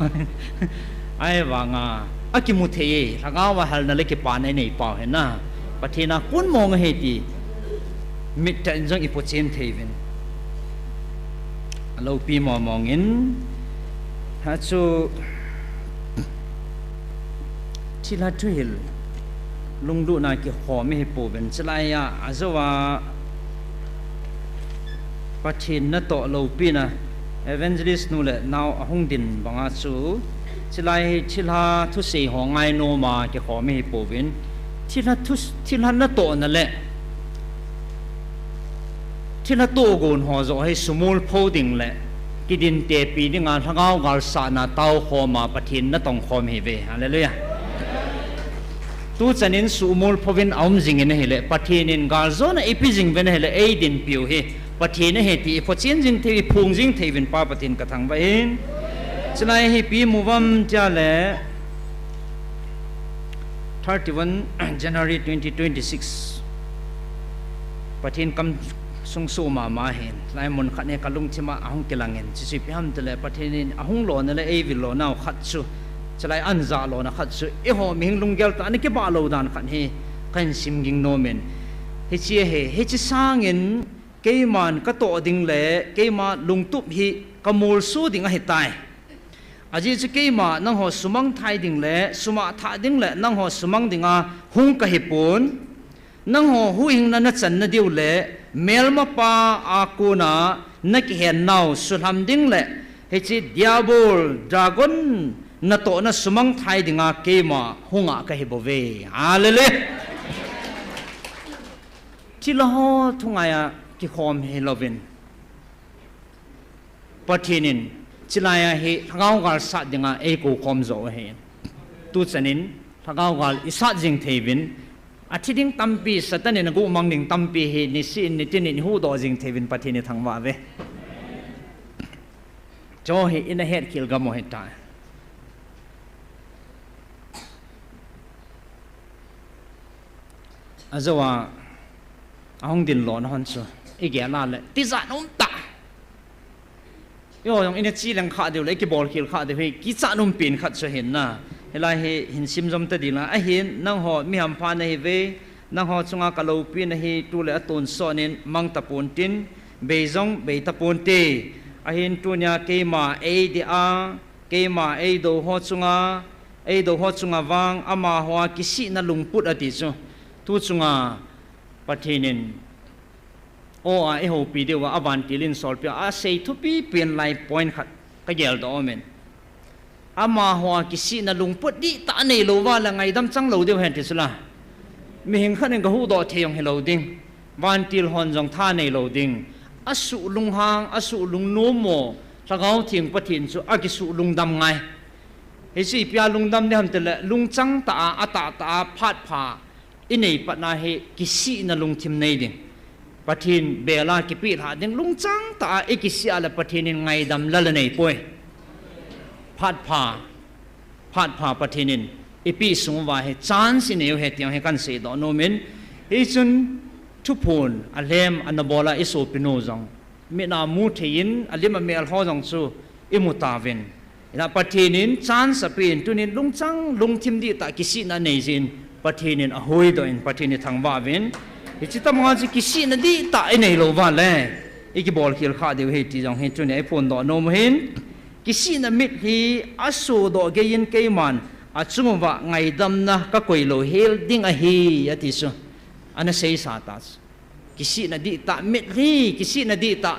Ahivanga akimu thei e, lhagao a halna le kipana inei pau hi na. Pathen a kon mong ahi ti mit tah in jong ipochen thei uvin. Aloupi mong mong in, hichu thilha thuhil lunglutna kikhom ihi pouvin, chulai a ajou a Pathen natoh loupina, evangelist nu le nao ahung din banga chu, chulai hi thilha thusei ho ngainom a kikhom ihi pouvin, thilha thu, thilha natohna le thilha tohgon ho joh hi sumolpho ding le kidintepi dinga lhagao galsatna taokhom a Pathen natongkhom ihiuve. Hallelujah. Tuchan in sumolpho uvin aum jingin ahile, Pathen in galjona eipe jing uvin ahile, eidinpiu hi Pathen ahi ti iphotchen jing thei, iphong jing thei uvin pa Pathen kathangvah in. Chulai hi ipi mu uvam tia le, thirty-one January twenty twenty-six, Pathen kamsung soh mama hin, chulai mun khat hi kalungthim a ahung kilangin, chuchu ipi ham tile, Pathen in ahung lona le eivil lonau khat chu, chulai anjah lona khat chu, eiho mihem lunggel tah a ana kibah lou dan khat hi kahin sim ging nomin, hiche hi, hiche sangin keiman katoh ding le keima lungtup hi kamolso ding ahitai. Ajeh chu keima nangho sumang thei ding le sumang thah ding le nangho sumang dinga hung kahipon, nangho huhhingna nachanna diu le melmapa a kona nakihennau sulham ding le hiche diabol, dragon natohna sumang thei dinga keima hunga kahibouve. Hallelujah. Thilha ho thungai a kikhom hilouvin, Pathen in chulai a hi lhagao gal sat dinga eikoukhom joh u ahi. Tuchan in lhagao gal isat jing thei uvin, athi ding tampi, Satan in aguhmang ding tampi hi nisih in nitin in ihuhdoh jing thei uvin Pathen ithangvah uve. Chu hi ina hetkhel gam u ahitai. Ajou a ahung din lona hon chu igel a le tijat umtah. Eiho jong ina che leng kha diu le kibolkhel kha diu hi kichat umpen khat chu ahin na. Hilai hi hin simjom tading lang ahin, nangho mihampha nahiuve, nangho chunga kaloupina hi tule atonsot in mang tapontin, bei jong bei taponte. Ahin tunia keima eidei a, keima eidou ho chunga, eidou ho chunga vang, amaho a kisihna lungput ati chu, tu chunga Pathen in o a eihoupi diuva avantil in solpeh a asei thupi pen lai point khat kageldoh umin. Amaho a kisihna lungput dihtah aneilouva le ngaidam changlou diu hen ti chula. Mihem khat in gahuhdoh thei jong hilou ding, vantil hon jong tha neilou ding. Asuh lunghang, asuh lungnom mo, Lhagao Theng Pathen chu akisuh lungdam ngai. Hichu ipi a lungdam ding ham tile, lungchang tah a, atahtah a, phat pha inei patna hi kisihna lungthim nei ding. Pathen bel a kipelhah ding lungchang tah a ikisih a le Pathen in ngaidam lal aneipoi. Phat pha, phat pha Pathen in ipi sung uva hi chance inei u ahi ti hi kan seidoh nom in, hichun thuphon alhem ana bol a isopinu jong, mit a mu thei in, alim amel ho jong chu imu tauvin. Ina Pathen in chance apen, tunin lungchang, lungthim dihtah kisihna nei jin, Pathen in ahuhdoh in, Pathen in thangvah uvin. Hiche tobanga chu kisihna dihtah inei lou uva le, ikibol khel kha diu ahi ti jong hi tunia iphondoh nom u ahin. Kisihna mitlhi asodoh gei in keiman achung uva ngaidamna kakoi louhel ding ahi, ati chu. Ana seisa ta chu. Kisihna dihtah mitlhi, kisihna dihtah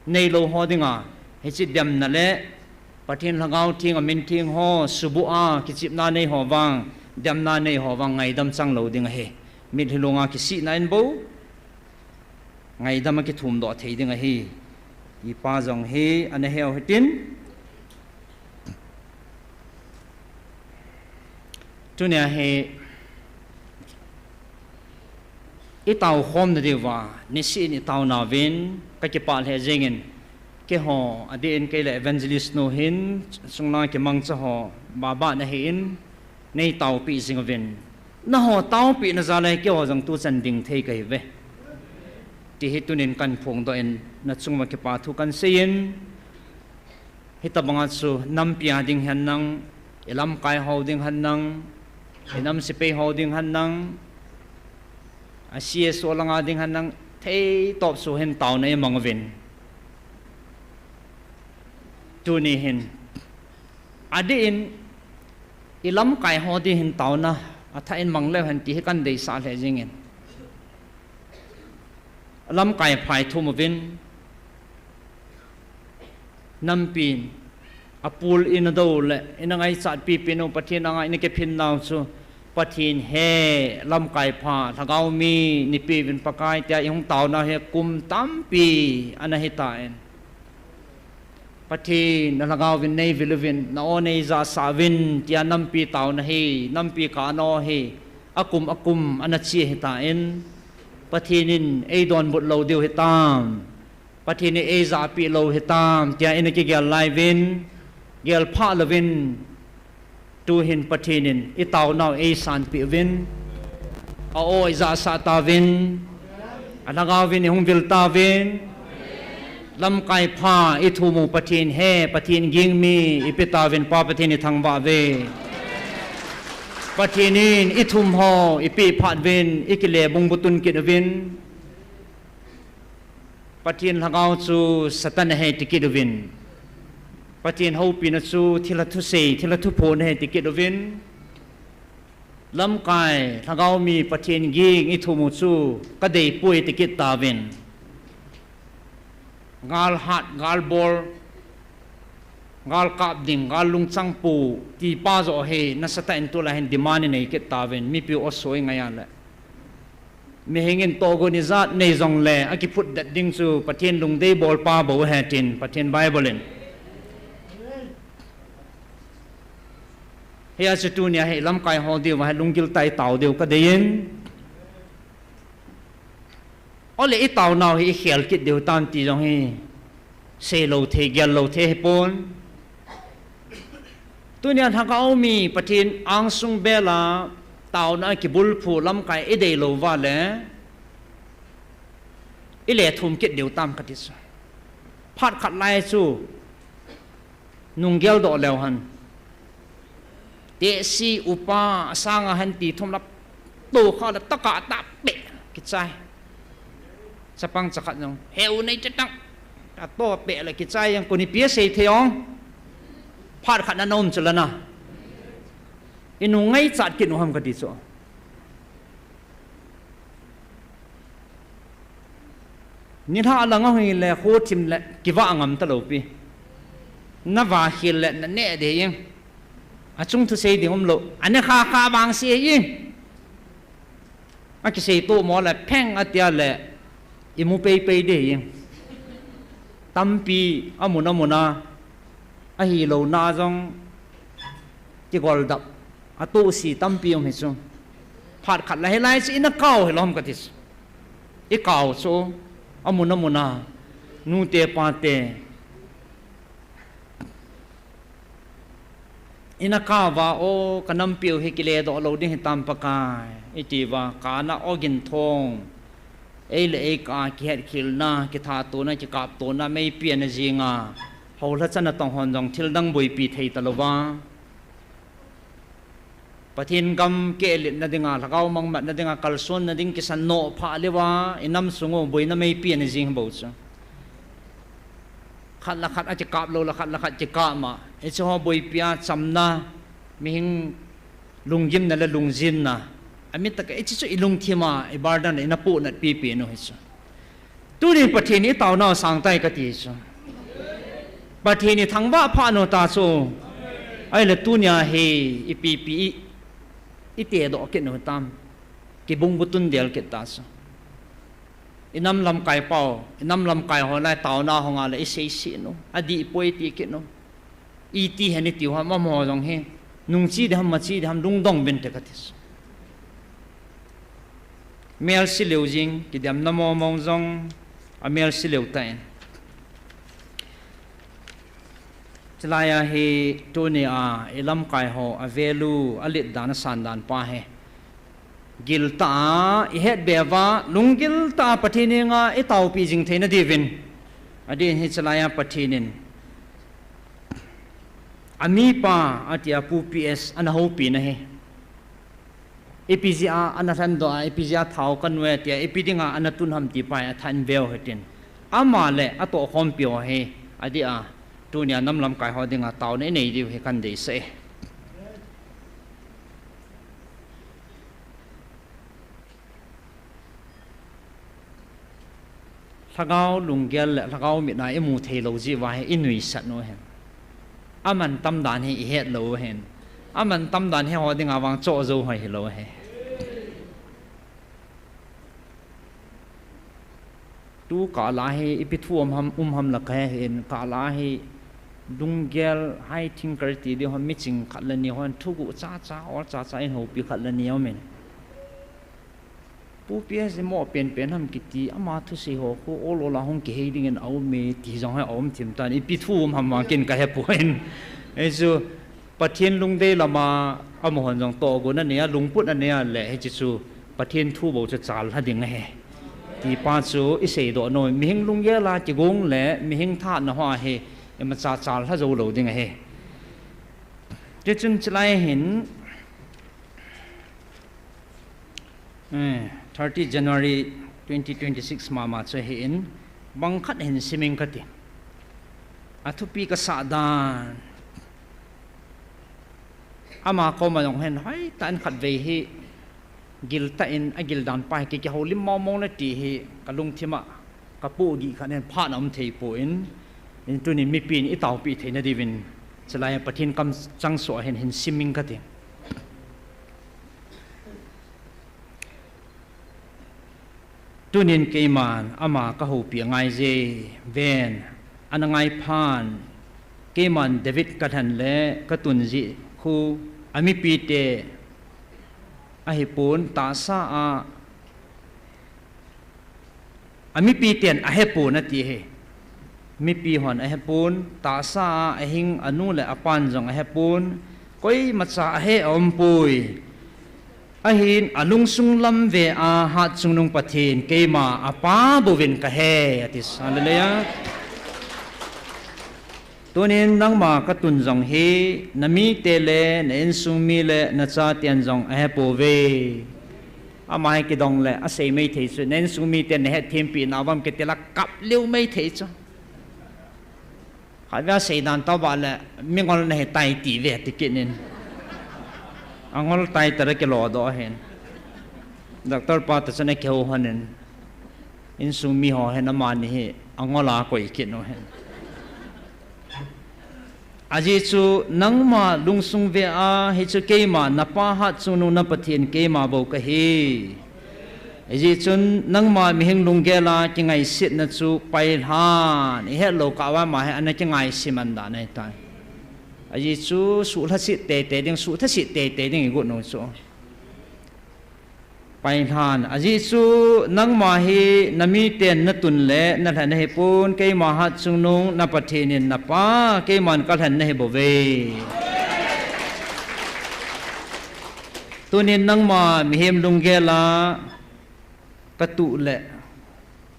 neilou ho dinga, hiche demna le Pathen Lhagao Theng a mintheng ho, subuh a kichepna nei ho vang, demna nei ho vang ngaidam chang lou ding ahi. Mitlhi lunga kisihna in bou ngaidam akithumdoh thei ding ahi. Tipa jong hi ana heu hitin. Tunia hi itao khomna diuva, nisih in itao nauvin, kakipah lheh jengin, keiho, adeh in kei le evangelist nu hin, chunglang kimangcha ho, baba nahin, neitaopi jing uvin. Nangho taopina jal a keiho jong tuchan ding thei kahiuve. Ti hi tunin kan phongdoh in, nachung uva kipa thu kan seiyin, hitobanga chu nampi a ding hen lang, ilamkai ho ding hen lang, inam sepai ho ding hen lang, a C S O langa ding hen lang, theitop chu hin taona imang uvin. Tuni hin, adeh in, ilamkai ho ding hin taona, athah in mang leu hen ti hi kan deisah lheh jengin. Lamkai pha ithum uvin, nampin, apul ina dou le, ina ngaichat pipi nau Pathen anga ina kiphin nau chu, Pathen he, lamkai pha, lhagao mi, neipeuvin Pakai tia ihung taonau hi kum tampi ana hitan. Pathen, na lhagao vin neivil uvin, na aw neijahsah uvin, tia nampi taona hi, nampi kana aw hi, akum akum ana che hitan, Pathen in eidonbut lou diu hitam, Pathen in eijahpeh lou hitam, tia ina kigel lai uvin, gelphah louvin, tuhin Pathen in itaonau eisanpeh uvin, a aw ijahsah tauvin, alhagao vin ihung vil tauvin, lamkai pha ithum u Pathen he, Pathen ging mi ipe tauvin, Pa Pathen ithangvah uve. Pathen in ithum ho ipeh phat uvin, ikile bungbu tun kit uvin. Pathen lhagao chu Satan ahi ti kit uvin. Pathen houpina chu thilha thusei, thilha thuphon ahi ti kit uvin. Lamkai, lhagao mi, Pathen ging ithum u chu kadeipoi ti kit tauvin. Gal hat, gal bol, gal kap ding, gal lungchang pu, tipa joh hi nasatah in tulai hin demand inei kit tauvin, mipi u aso ingai a le. Mihing in tohgon ijat nei jongle, akiphutdet ding chu Pathen lungdei bolpa bou ahi tin, Pathen Bible in. Hia chu tunia hi lamkai ho diuva hi lunggil tah a itao diu kadeiyin. Ole itaonau hi ikhel kit diu tam ti jong hi seilou thei, gellou thei hipon. Tunia lhagao mi Pathen angsung bela taona kibulphu lamkai ideilou uva le, ile thum kit diu tam kati chu. Phat khat lai chu nung geldoh leu hen, tehse upa asanga hen ti thum la tokha le taka tapeh kichai. Chapang chakhat jong heu nei chetang, atopeh le kichai jong koni pi asei thei ong. Phat khat na nom chu lana, inung ngaichat kit u ham kati chu. Nilhah lang ahung hile khothim le kivah ngam talou pi. Navah khel le naneh ding. Achung thusei ding umlou. Aneh khakha vangse hi. Akisei tomo le pheng atia le imu peipei ding. Tampi amun amun a ahilouna jong kigoldap, atohse tampi um hichu. Phat khat la hilai chu ina kau hilou ham kati chu. Ikau chu amun amun a, nute pate, Ina kah uva, o, ka nampiu hi kile doh lou ding hitam Pakai, iti uva, kana ogin thong, ei le ei kah a kihet khilna, kithat tona, kikap tona, meipi ana jinga, houlhachan a tong hon jong thil dang boipi thei talouva. Pathen gam kehlitna dinga, lhagao mangmatna dinga, kalsonna ding kisan noh phah leuva, i nam sung u boina meipi ana jing bou chu. Khat le khat a kikap lou le khat le khat kikap ma. Hiche ho boipi a chamna, mihing lunggimna le lungjinna. Amitah a hiche chu i lungthim a, i burden le ina pohnat pipi nu hichu. Tuni Pathen i taona sang tai kati chu. Pathen i thangvah phah nu ta chu. Ahile tunia hi ipipi i, i tedoh kit nu tam. Kibung butun del kit ta chu. I nam lamkai pau, i nam lamkai ho lai taona hung a le i seisih nu. Adih poi ti kit nu. Iti hen i tiu ham, amaho jong hi. Nungchi ding ham, machi ding ham, lungdong uvin te kati. Melse leu jing, kidemna momong jong, amelse leu tan. Chulai a hi tunia i lamkai ho, a value, a let dan, a san dan pa hi. Giltah a, i het be uva, lunggil tah a Pathen henga i taopi jing theina diuvin. Adin hi chulai a Pathen in. Amipa, atia Pu P S, ana houpi na hi. Ipi jeh a, ana lhendoh a, ipi jeh a thao ka nui a tia, ipi dinga, ana tun ham ti pa hi, athan veu hitin. Ama le, atohkhompi ho hi, adeh a, tunia nam lamkai ho dinga, taona i nei diu hi kadeisah e. Lhagao lunggel le lhagao mit a i mu thei lou jeh uva hi i nuisat u ahi. Aman tam dan hi i het lou u ahi. Aman tam dan hi ho dinga vang choh jou hoi hilou ahi. Tu kah la hi ipi thu um ham, um ham la kahe hin, kah la hi lunggel high thinker ti ding ho miching khat le ni hon thuguh chacha, ol chacha in houpi khat le ni um in. Pu P S hi mo penpen ham kiti, ama thusei ho khu ol ol a hung kihei dingin aum e, ti jong hi aum thim tan, ipi thu um ham vang ken kahepoi. Hichu, Pathen lungdei lama, amahon jong tohgon anei a, lungput anei a le, hiche chu, Pathen thu bou chu challha ding ahi. Ti pa chu, i seidoh nom, mihing lunggel a kigong le, mihing thahatna hoa hi, imacha challha jou lou ding ahi. Tichun chulai hin, Eh, thirty January twenty twenty-six mama chu ahin, bang khat hin sim ing kati. Athupi kasah dan. Ama koma jong hin, hoitah in khatvei hi, giltah in, agil dan pa hi, ki, kihoulim mong mong na ti hi, kalungthim a, kapoh gih khat hin, phat na um thei poi, in tunin mipin i taopi theina diuvin, chulai Pathen kamchang soh a hin, hin sim ing kati. Tunin keiman ama kahoupi angai je, ven, ana ngai phan, keiman David kalhen le katun jeh khu, amipite ahipon tahsa a, amipiten ahepon ati ahi. Mipi hon ahepon, tahsa a ahing anu le apan jong ahepon, koimacha ahe aumpoi. Ahin alungsung lam ve a Hatchungnung Pathen keima apa bouvin kahe, ati. Hallelujah. Tunin nangma katun jong hi, namite le, na insung mi le, nachaten jong ahepouve. Ama hi kidong le, asei maithei chu, na insung miten nahet thempeh nauvam kiti la kap leu maithei chu. Khatvei a seidan tobang le, mingol nahitai tiuve, ti kit in. Angol tai tah a kilodoh ahin. Doctor pa toh chun akihou lhonin. Insung mi ho hin amani hi, angol a akoi kit u ahin. Ajeh chu, nangma lungsung ve a, hichu keima, napa Hatchungnung na Pathen keima bou kahi. Hijeh chun, nangma mihing lunggel a kingaisetna chu pailhan, ihet lou kah uva ama hi ana kingaisim dan ahitai. Ajeh chu, suhlhaset teitei ding, suhthaset teitei ding igot u chu. Pailhan, ajeh chu, nangma hi namiten natun le nalhen ahipon, keima Hatchungnung na Pathen in napa, keiman kalhen nahibouve. Tunin nangma mihem lunggel a katuh le,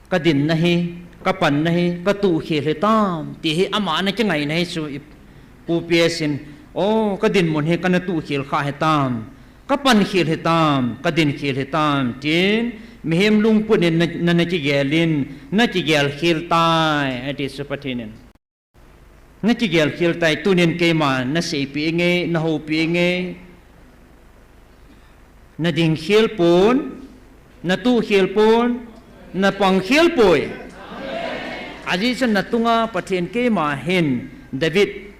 kadin nahi, kapan nahi, katuh khel hitam, ti hi ama nakingai nahi chu ipu PS in, o, kadinmun hi kana tuh khel kha hitam, kapan khel hitam, kadin khel hitam, tin mihem lungput in na, na, nakigel in, nakigel khel tai, ati chu Pathen in. Nakigel khel tai, tunin keima naseipi inge, nahoupi inge, nading khel pon, natuh khel pon, napang khel poi. Ajeh chu natunga Pathen keima hin David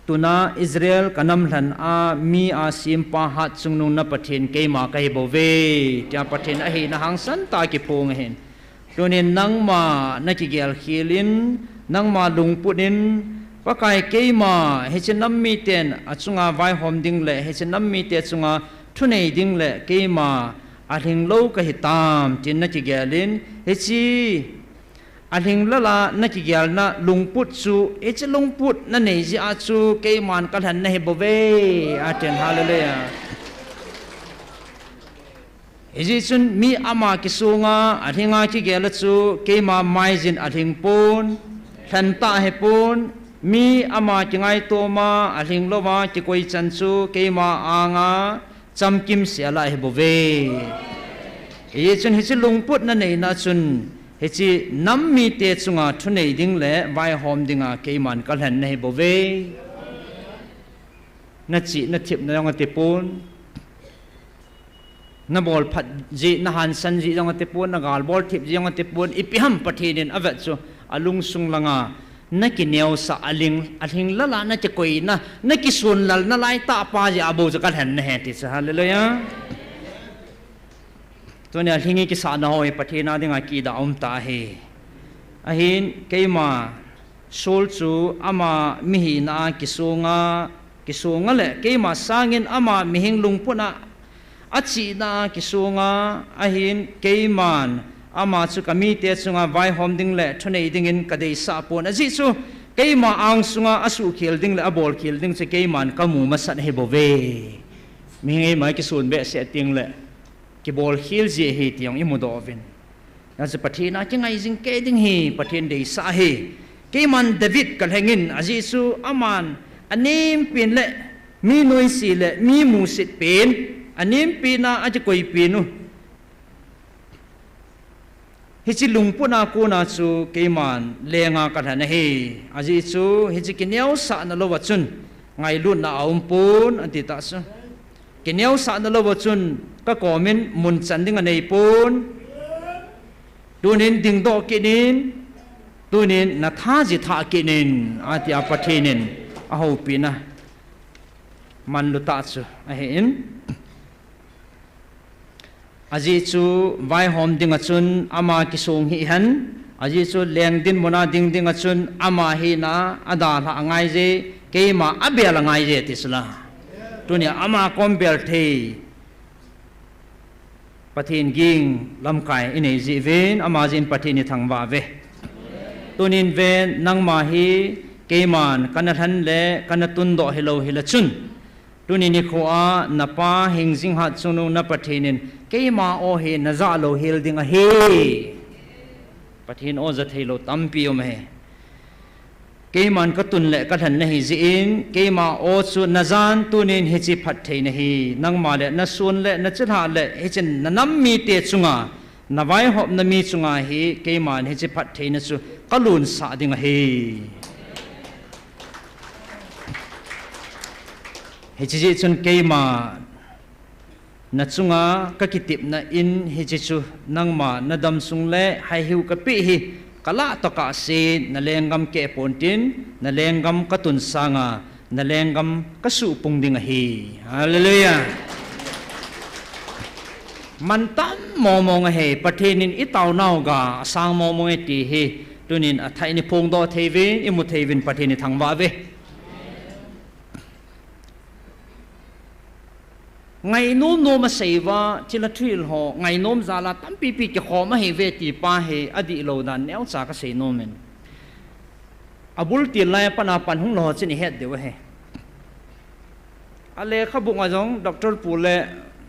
tuna Israel kanam lhen a mi a sempa hatchungnung na Pathen keima kahi bouve, tia Pathen ahina hangsan tah a kiphong ahin. Tunin nangma nakigel khel in, nangma lungput in, Pakai keima, hiche nam miten achunga vaihom ding le, hiche nam mite chunga thunei ding le, keima alhinglou kahitam, tin nakigel in, hiche alhinglala nakigelna lungput chu, hiche lungput nanei jeh a chu, keiman kalhen nahi bouve, atin, hallelujah. Hijeh chun mi ama kisonga, alhinga kigel a chu, keima maijin alhing pon, lhen tah hipon, mi ama kingaitoma, alhinglouva, kikoi chan chu, keima anga, chamkim sela ahi bouve. Hijeh chun hiche lungput naneina chun, hiche nam mite chunga thunei ding le vaihom dinga keiman kalhen nahi bouve. Nachih nathipna jong atipon. Nabolphat jeh, nahansan jeh jong atipon, nagalbol thip jeh jong atipon, ipi ham Pathen in avet chu, alungsung langa, nakineosah, alhing, alhinglala nakikoina, nakisonlalna laitah pa jeh a bou chu kalhen nahi ti chu, hallelujah. Tunia alhing kisahna ho hi Pathen a dinga kidah umtah ahi. Ahin keima sol chu ama mihina a kisonga, kisonga le keima sangin ama mihem lungput a achihna a kisonga, ahin keiman ama chu kamite chunga vaihom ding le thunei dingin kadeisah pon. Ajeh chu keima angsunga asuhkhel ding le abolkhel ding chu keiman kamu masat ahi bouve. Mihem eima kisun behseh teng le kibolkhel ji ahi ti jong imudoh uvin. Ajeh chu Pathen a kingai jing kei ding hi Pathen deisah ahi. Keiman David kalhengin, ajeh chu aman anempin le mi noise le mi musit pen, anempin a akikoipin u hiche lungput a kona chu keiman lenga kalhen ahi. Ajeh chu hiche kineosahna louva chun ngailutna aumpon, ati tah chu. Kineosahna louva chun kakomin munchan ding aneipon. Tunin dingdoh kit in, tunin natha jithah kit in, atia Pathen in ahoupina manlutah chu ahin. Ajeh chu vaihom dinga chun ama kisong hih hen, ajeh chu leng dinmuna ding dinga chun ama hina adalhah angaije, keima abel angaije ti chula. Tunia ama kom bel thei Pathen ging lamkai inei jeh uvin, ama jeh in Pathen ithangvah uve. Tunin ven, nangma hi keiman kana lhen le kana tundoh hilou hile chun, tuni nikho a napa hingjing hatchungnung na Pathen in keima o hi najah louhel ding ahi. Pathen o jatheilou tampi um ahi. Keiman katun le kalhen nahi jeh in, keima o chu najan tunin hiche phatthei nahi, nangma le nasun le nachilhah le hiche nanam mite chunga, navaihopna mi chunga hi keiman hiche phattheina chu kalunsah ding ahi. Hiche jeh chun keima nachunga kakitepna in hiche chu nangma nadamsung le haihiu kapeh hi kalah tokah sen, nalenggam keh pontin, nalenggam katun sanga nalenggam kasuhpung ding ahi. Hallelujah. Mantam mongmong ahi, Pathen in itaonau ga asang mongmong e ti hi tunin athah in iphongdoh thei uvin, imu thei uvin Pathen ithangvah uve. Ngainom nom asei uva, thilha thuhil ho ngainom jal a tampipi kikhom ahiuve ti pa hi adihlou dan neocha kasei nom in. Abul til lai a pat a pan hung lou ho chun ihet diu ahi. Alekhabu a jong Doctor Pu le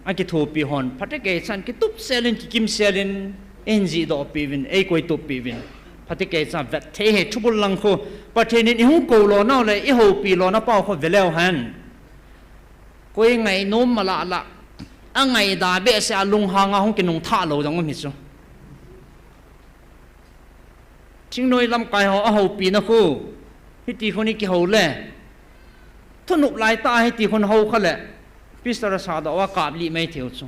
Akithopi hon, phatecha chan kitup selin, kikim selin, eijih doh piuvin, eikoi tup piuvin. Phatecha vet thei hi thubul lang khu, Pathen in ihung kou lona le, ihoupi lona pau khu veleu hen. Koi ngainom mala la, angaida behseh a lunghang a hung kinung tha lou jong um hi chu. Thingnoi lamkai ho ahoupina khu, hiti khun ikihou le. Thunop laitah a hiti khun hou kha le. Pastor a sa doh a kap lih mai thei u chu.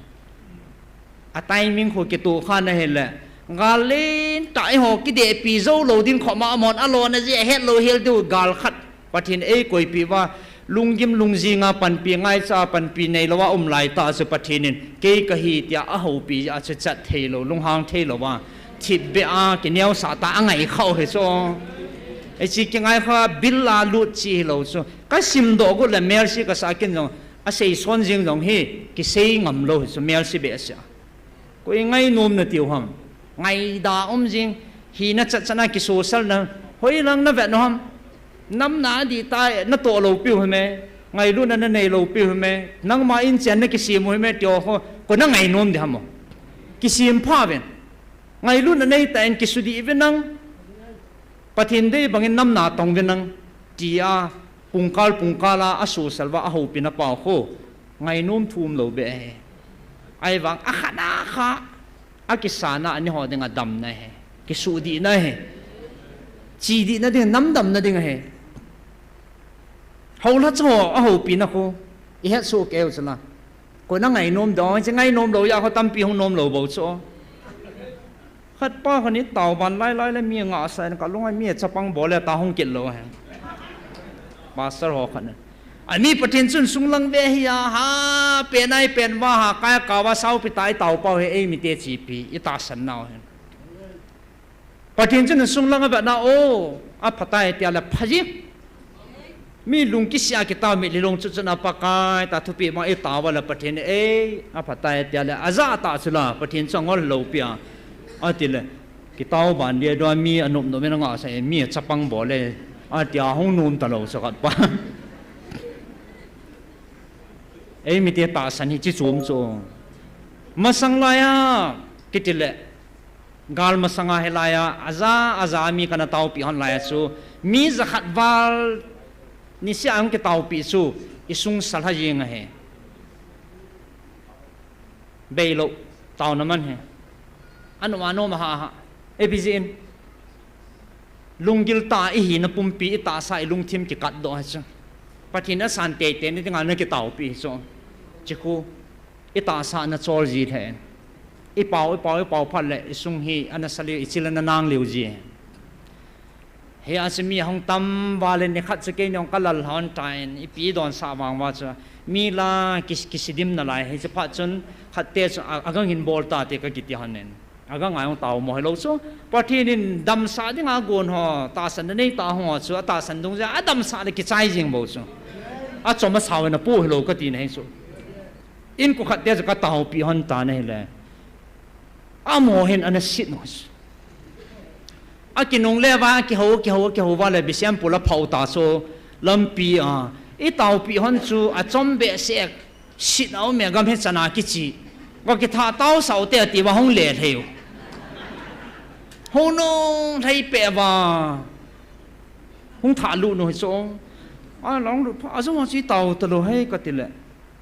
A timing khu kitoh kha na hile. Gal lentah eiho kidehpi jou lou ding khop ma amon alona jeh a het lou hel diu gal khat. Pathen in eikoipi uva, lunggim lungjing a panpi, ngaicha a panpi neilou a um laitah a chu Pathen in, kei kahi tia ahoupi a chu chat theilou, lunghang theilou a, thipbeh a kineosah tah a angai kha u hi chu. Hiche kingai kha bil a lut cheh hilou chu. Kasimdoh got le Mercy kasa kin jong, asei son jing jong hi, kisei ngam lou hi chu, Mercy behseh a. Koi ngainom natiu ham. Ngaida um jing, hina chatchat na kisosal na, hoilang navet u ham. Namna adih tah natoh lou piu hime, ngailutna nanei lou piu hime, nangma in chen nakisem u hime, tiu ho, koi nangainom ding ham o. Kisem pha uvin. Ngailutna neitah in kisudih uvin lang. Pathen dei bangin namna tong uvin lang. Tia, pungkal pungkal a asosal uva ahoupina pau khu. Ngainom thum lou beh ahi. Ahivang akhat a kha, akisana ani ho dinga damna ahi. Kisuhdihna ahi. Chidihna ding, namdamna ding ahi. Houlhacha ho ahoupina khu, ihetsoh kei u chula. Koi nangainom dong, hiche ngainom lou jeh a khu tampi hung nom lou bou chu. Khat pa khat ni taoban lailai le mi ngahsah in kalung a mi chapang bol le ta hung kit lou hen. Pastor ho khat na. Ami Pathen chun sunglang ve hi a, ha, pen ai pen va ha, kai a kava saupi tah i taopau hi eimite chepi, itahsan nau hen. Pathen chun sunglang avetna o, aphatai tia le phaji. Mi lungkisia kitao mitlhi long chu chun a Pakai ta thupi bang itao uva le Pathen ei, aphatai tia le, ajah tah chu la, Pathen chu angol lou pi a. Atile, kitao ban dia dua mi anop nop in angahsah e, mi achapang bol e, atia hung nom talou chu khat pa. Eimite tahsan hi chi chom chu. Masang laiya, kitile, gal masanga hilaiya, aja, aja mi kana taopi hon laiya chu, mi jakhat val niseh a hung kitaopi chu, isung salha jeng ahi. Beilou, taona man hi. Anom anom aha aha. Ipi jeh in. Lunggil tah a ihina pumpi, itahsa, ilungthim kikatdoh ahi chu. Pathen asan teitei na dinga nakitaopi hi chu. Chikhu, itahsa nachol ji lheh in. Ipao, ipao, ipao phat le, isung hi anasa lheh, ichil ana nang lheh ji. Hia chu mi ahung tam val in nikhat chu keini jong kalal lhon tan, ipi donsah vang uva chu. Mi la ki, kisidim nalai, hiche phat chun khatte chu a, agangin bol tate kakiti hon in. Agang a jong tao mo hilou chu. Pathen in damsah dinga agon ho, tahsan nanei tah ho chu, atahsan dungjui a, adamsah le kichai jeng bou chu. Achom asao in apoh hilou kati nahi chu. Inko khatte chu kataopi hon tan ahile. Amaho hin ana set u chu. Akinungle uva, akihou, akihou, akihou uva le Bishnupur a aphau ta chu lampi a. Itaopi hon chu achom behseh, set a um e gam hi chana kichi. Kakithah taosah u te ati uva hung le lhei u. Hung nung lhei peh uva. Hung thah lut u hi chu. Along lut phat, ajou a chu itao talou hi kati le.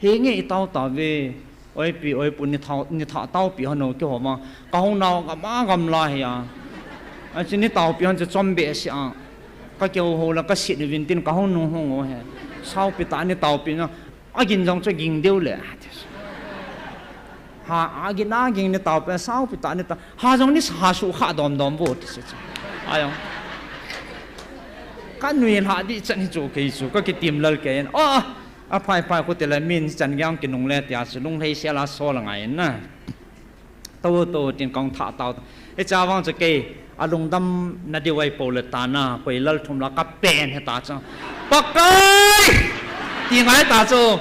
Henge itao tauve, oipi, oipu, nithah, nithah taopi hon o kihou vang, kahung nau gam a gam lai hi a. Achu nitaopi hon chu chom behseh a. Kakihou hou le kaset uvin tin kahung nung hung u hi. Saupi tah nitaopi na, agin jong chu ging deu le. Ha, agin agin nitaopi, saupi tah nitao. Ha jong ni ha suhkhah dom dom vo ti se chu. Ajong. Kanui lhah dih chan hi chu kei chu, kakitim lal kei in. Oh, oh. Aphai phai khu tile min chan gang kinungle tia chu lunglhai sel a sol angai in na. Tou tou tin kahung thah tao. Hiche vang chu kei alungdam na diu ahipou le tana, koi lal thum la kapen hita chu. Pakai! Ti ngai ta chu.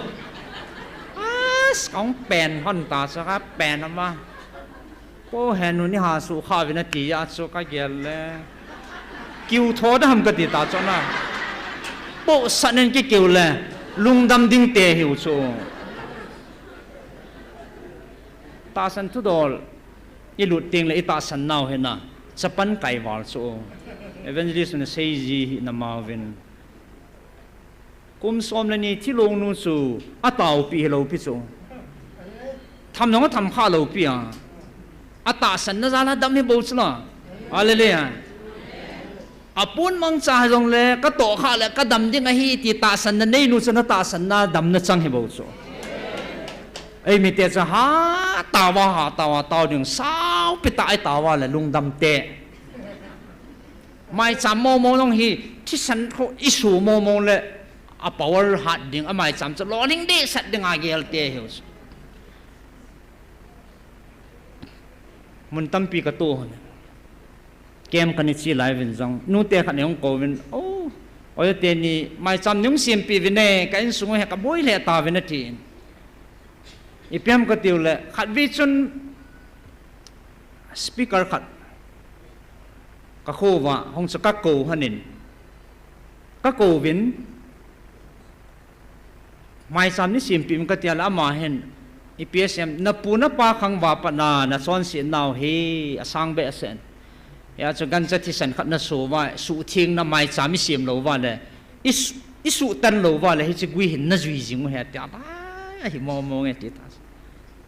As, kahung pen hon ta chu, kapen ama. Pu Henu ni ha suhkhah uvin ati a chu kagel le. Kiu tho da ham kati ta chu na. Pu Sanen kikiu le. Lungdam ding te hiu chu. Tahsan thudol i lut teng le i tahsan nau hi na, chapan kai val chu. Evangelist na sei ji hi na mau vin. Kum som le ni thilong nu chu a taupi hi lo pi chu. Tham nong a tham kha lo pi a. A tahsan na jal a dam hi bo chu la. Hallelujah. A pun mangcha jong le ka toh kha le ka dam ding ahi ti tahsan na nei nu chu na tahsan na dam na chang hi bo chu. Ei mi te chu ha tawa ha tawa tau ding sau pi ta ai tawa le lungdam te. Mai cham mo mo long hi thisan kho i su mo mo le a power hat ding a mai cham chu lo ling de sat ding a gel te hi chu. Mun tampi ka tu hon. Kem kani chi lai vin jong. Nu te khat ne hung ko vin. Oh, oi te ni mai cham nung sim pi vin e ka insung he ka boi le ta vin a ti. I piam ka tiu le khat vi chun speaker khat ka kho va hong chu ka ko hanin. Ka ko vin. Mai cham ni sim pi ka tia la ama hin. I P S M na pu na pa khang va pa na na chon si nau hi a sang be a sen. Ya chu gancha thisan khat na su va, su thing na mai cham i sim lo va le. I su, i su tan lo va le, hi chi gui hin na jui jing u he tia ta. Hi mo mo nge ti ta.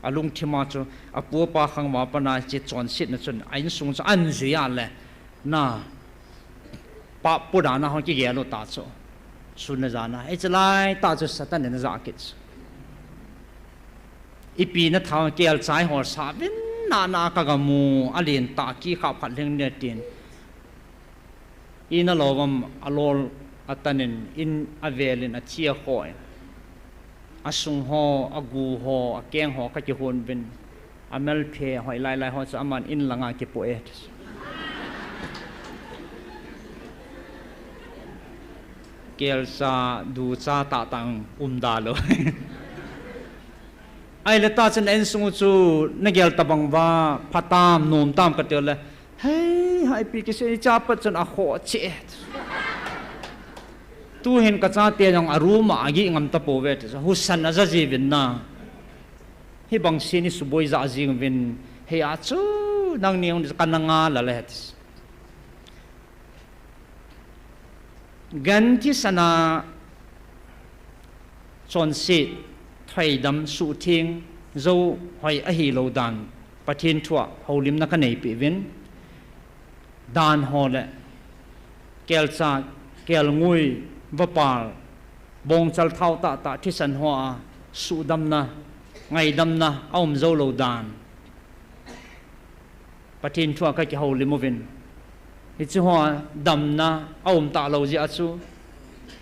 A lung thima chu, a pu pa khang va pa na chi chon sit na chun, a insung chu an jui a le. Na. Pa pu da na hong ki gel u ta chu. Sun na ja na. Ei chi lai ta chu Satan na ja kit chu. I pi na thang kel chai hol sa vin na na ka ga mu a lin ta ki khap khat leng ne tin. I na lo vam a lol a tanin in a velin a chia khoi. A sung ho, a gu ho, a keng ho ka ki hun vin. A mel phe hoi lai lai ho chu aman in langa ki pu e. Kel sa du cha ta tang um da lo. Ai le ta chen en sung chu na gel ta bang va phatam nom tam ka tel le. Hei, hai pi ki se cha pat chun a kho che. Tu hin ka cha te jong a room a gi ngam ta po ve te. Husan a ja ji vin na. Hi bang si ni suboi ja jing vin. Hei a chu nang ni ka na nga la le. Gan thisan a chonset, thaidam, suhtheng, jou hoi ahi lo dan, Pathen thu a houlimna ka nei peh uvin, dan ho le, kelcha, kelngoi, vapal, bongchal thao tahtah, thisan ho a, suhdamna, ngaidamna, a um jou lo dan. Pathen thu a ka kihoulim uvin. Hiche ho a damna a um talou jeh a chu.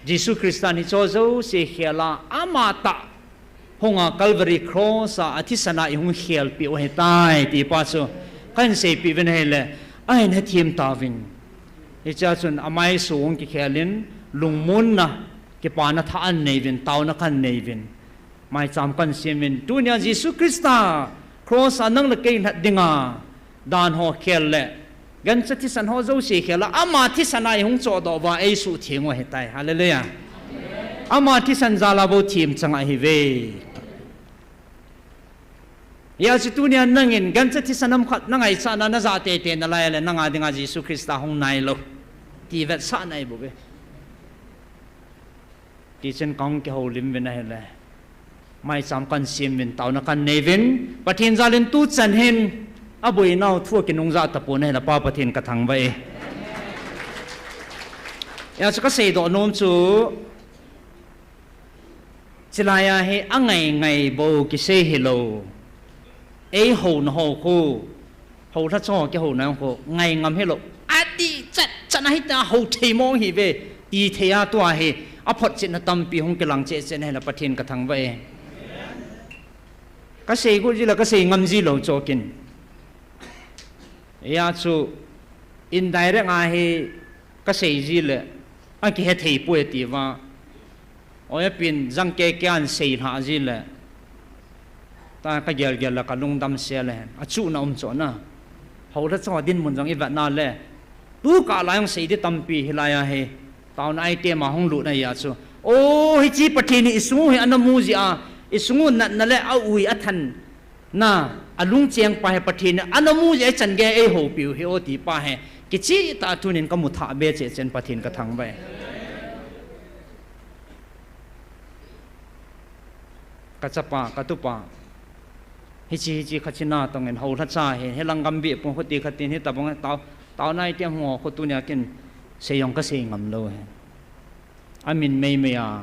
Jesu Christa in hiche ho jouse khel a ama tah hung a Calvary Cross a, a thisan a eihung khelpeh u ahitai ti pa chu. Kahin seipeh uvin ahile, ahin hethem tauvin. Hichea chun amaisu hung kikhel in, lungmonna, kipana thah ahin nei uvin, taona kahin nei uvin. Maicham kahin sem uvin, tunia Jesu Christa cross a nang le kei lhat dinga dan ho khel le, gancha thisan ho jouse khel a, ama thisan a eihung chohdoh uva eisuhtheng u ahitai. Hallelujah. Ama thisan jal a bou themchang ahiuve. Hijeh chun tunia nangin gancha thisan ham khat na ngaichatna na jah teitei nalai le, nanga dinga Jesu Christa hung nailou ti vetsahna ahibouve. Tichun kahung kihoulim uvin ahile, maicham kahin sem uvin, taona kahin nei uvin, Pathen jal in tuchan hin aboinau thu a kinungjah tapon ahile, Pa Pathen kathangvah e. Hijeh chun kaseidoh nom chu, chulai a hi angai ngai bou kisei hilou. Eihouna ho khu, houlhacha ho kihouna ho khu ngai ngam hilou. Adih chatchat a hitia hou thei mong ahiuve, ti thei a tua hi aphotchetna tampi hung kilang cheh cheh ahile, Pathen kathangvah e. Kasei got ji le kasei ngam ji lou chu kin. Hijeh chun indirect a hi kasei ji le akihethei poi atiuva. Oi, apin jangkei kei ahin seilhah ji le, ta kagel gel le kalungdam sel e, achuhna um chu na. Houlhacha ho dinmun jong ivetna le, tukah lai hung sei ding tampi hilai a hi, taona item a hung lutna hijeh chun. O, hiche Pathen hi isung u hi ana mu jeh a, isung u natna le aui athan Na, alungcheng pa hi Pathen in ana mu jeh a ichan gei a eihoupiu hi o ti pa hi. Kicheh tah a tunin kamu thah be cheh cheh in Pathen kathangvah e. Kachapa, katupa. Hiche, hiche khat china tongin houlha cha hi, hilang gam beh pung khuti khat in hitobang tao, tao nai ti hung ho khu tunia kin sei jong kasei ngam lou hi. Amin meimei a.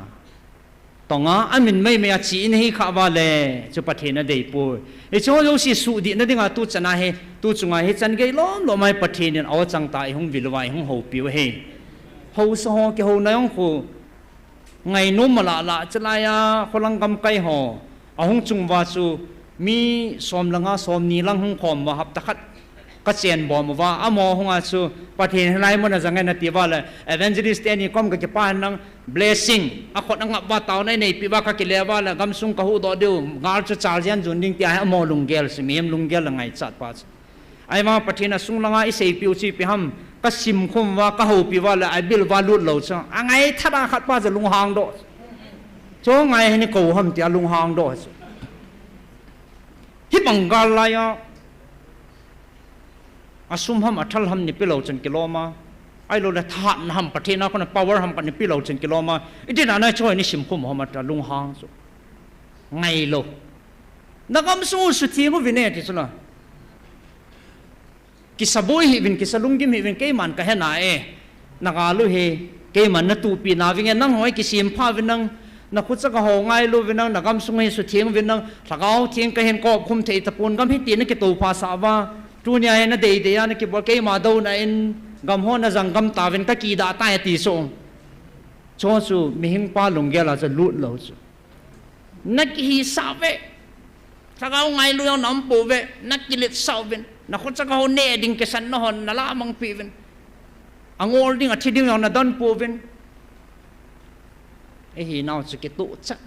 Tonga, amin meimei a chi in hi kha uva le, chu Pathen in adei poi. Hiche ho jouse suhdih na dinga tu chana hi, tu chunga hi chan gei lom lom a hi Pathen in aw chang tah a eihung vil uva, eihung houpiu ahi. Haosa ho kihouna jong khu, ngainom mala la, chulai a, kholang gamkai ho, ahung chung uva chu, mi som le nga, som ni lang hung khom uva, hapta khat kachen bom uva, amaho hunga chu, Pathen hilai mun a jang e nati uva le, evangelist teni kom kakipah in lang, blessing, akhut angap uva, taona eineipi uva, kakile uva le, gamsung kahuhdoh diu, gal chu chal jen jun ding tia hi amaho lunggel, simi hem lunggel le ngaichat pa chu. Ahivang Pathen a sung langa iseipiu chu ipi ham, kasimkhum uva, kahoupi uva le, abil uva lut lou chu. Angai tha a khat pa chu lunghang doh. Chu ngai hi ni kou ham tia lunghang doh chu. Hibang gal lai a, asum ham, athal ham nipi lou chun kilom a. Ahilou le thahatna ham, Pathen a kona power ham khat nipi lou chun kilom a. Iti na na chu ni simkhum ham ata lunghang chu. Ngai lou. Na gamsung u sutheng uvin e ti chu la. Kisaboi hih uvin, kisa lunggim hih uvin, keiman kahe nai e. Na gal u hi, keiman na tuhpi nauvinge, nangho hi kisempha uvin lang, na khucha ka ho ngailu uvin lang, na gamsung hi sutheng uvin lang, Lhagao Theng kahin kop khum thei tapon gam hiti na kitoupha sah uva. Tunia hi na deidei a na kibol keima douna in, gam ho na jang gam tauvin kakidah tai ati chu. Chu chu mihing pa lunggel a chu lut lou chu. Na kihisah uve. Lhagao ngailu jong na um pouve, na kiletsah uvin. Na khucha ka ho neh ding kisanna hon na lamangpi uvin. Angol ding, athi ding jong na don pouvin. Ihinau chu kituh chat.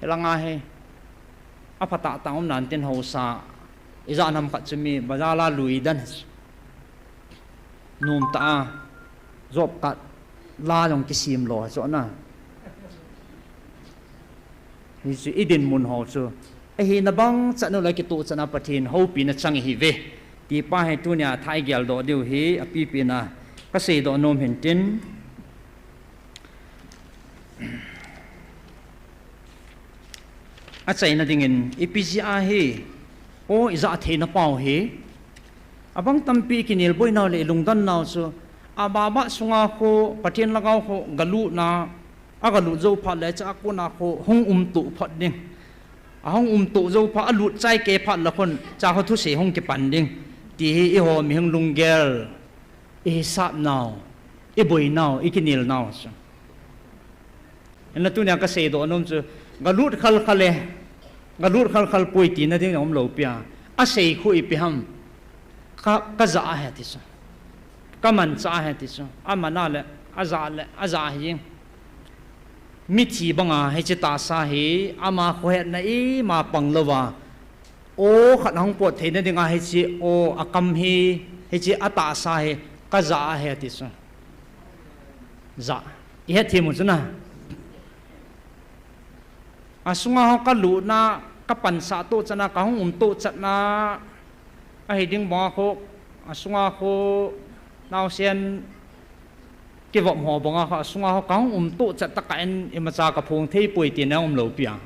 Hilanga hi. Aphatah tah um nan tin haosa. Ijat ham khat chu mi bazar la lui dan. Nom tah a, job card la jong kisem lou chu na. Hichu idinmun ho chu. Ahina bang chan u le kituh chan a Pathen houpina chang ihiuve. Ti pa hi tunia thei geldoh diu hi apipi na kaseidoh nom hin tin. Achaina dingin, ipi jeh a hi, aw, ijat theina pau hi. Abang tampi kinel boinau le ilungdon nau chu, ababa sunga khu, Pathen lhagao khu, galutna, agalut jou phat le, chua kona khu, hung umtoh phat ding. Ahung umtoh jou phat, alut chai kei phat le khun, chua khu thusei hung kipan ding. Ti hi eiho mihing lunggel, ihisap nau, iboinau, ikinel nau chu. Hinla tunia kaseidoh nom chu, galut khalkhal e, galut khalkhal poi tina ding aum lou pia. Asei khu ipi ham, ka, kajah ahi ati chu. Kamanchah ahi ati chu. Aman a le, ajah le, ajah hi. Mithi banga hiche tahsa hi, ama khohetna ima pang louva. Aw khat ahung pot theina dinga hiche, aw akam hi, hiche atahsa hi, kajah ahi ati chu. Jah. Ihet thei mu chu na. Asunga ho kalutna, kapansah toh chatna, kahung um toh chatna, ahi ding banga khu, asunga khu, naosen, kivop ho banga khu, asunga khu, kahung um toh chat tah kah in, imacha kaphong thei poi tina um lou pia.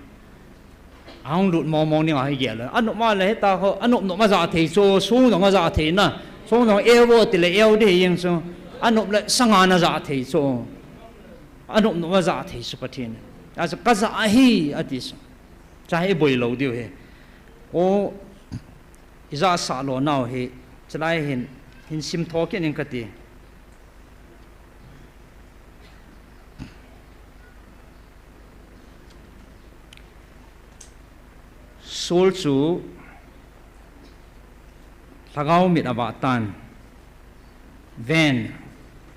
Ahung lut mong mong ding ahi gel. Anop ma le hita khu, anop nop ma jah thei chu, song jong ajah thei na. Song jong eu vo tile eu ding jeng chu. Anop le sanga na jah thei chu. Anop nop ma jah thei chu Pathen. Achu kajah ahi ati chu. Chua hi iboi lou diu hi. Aw, ijah sah lou nau hi. Chulai hin, hin simtho kit ning kati. Saul chu lhagao mit avah tan. Ven,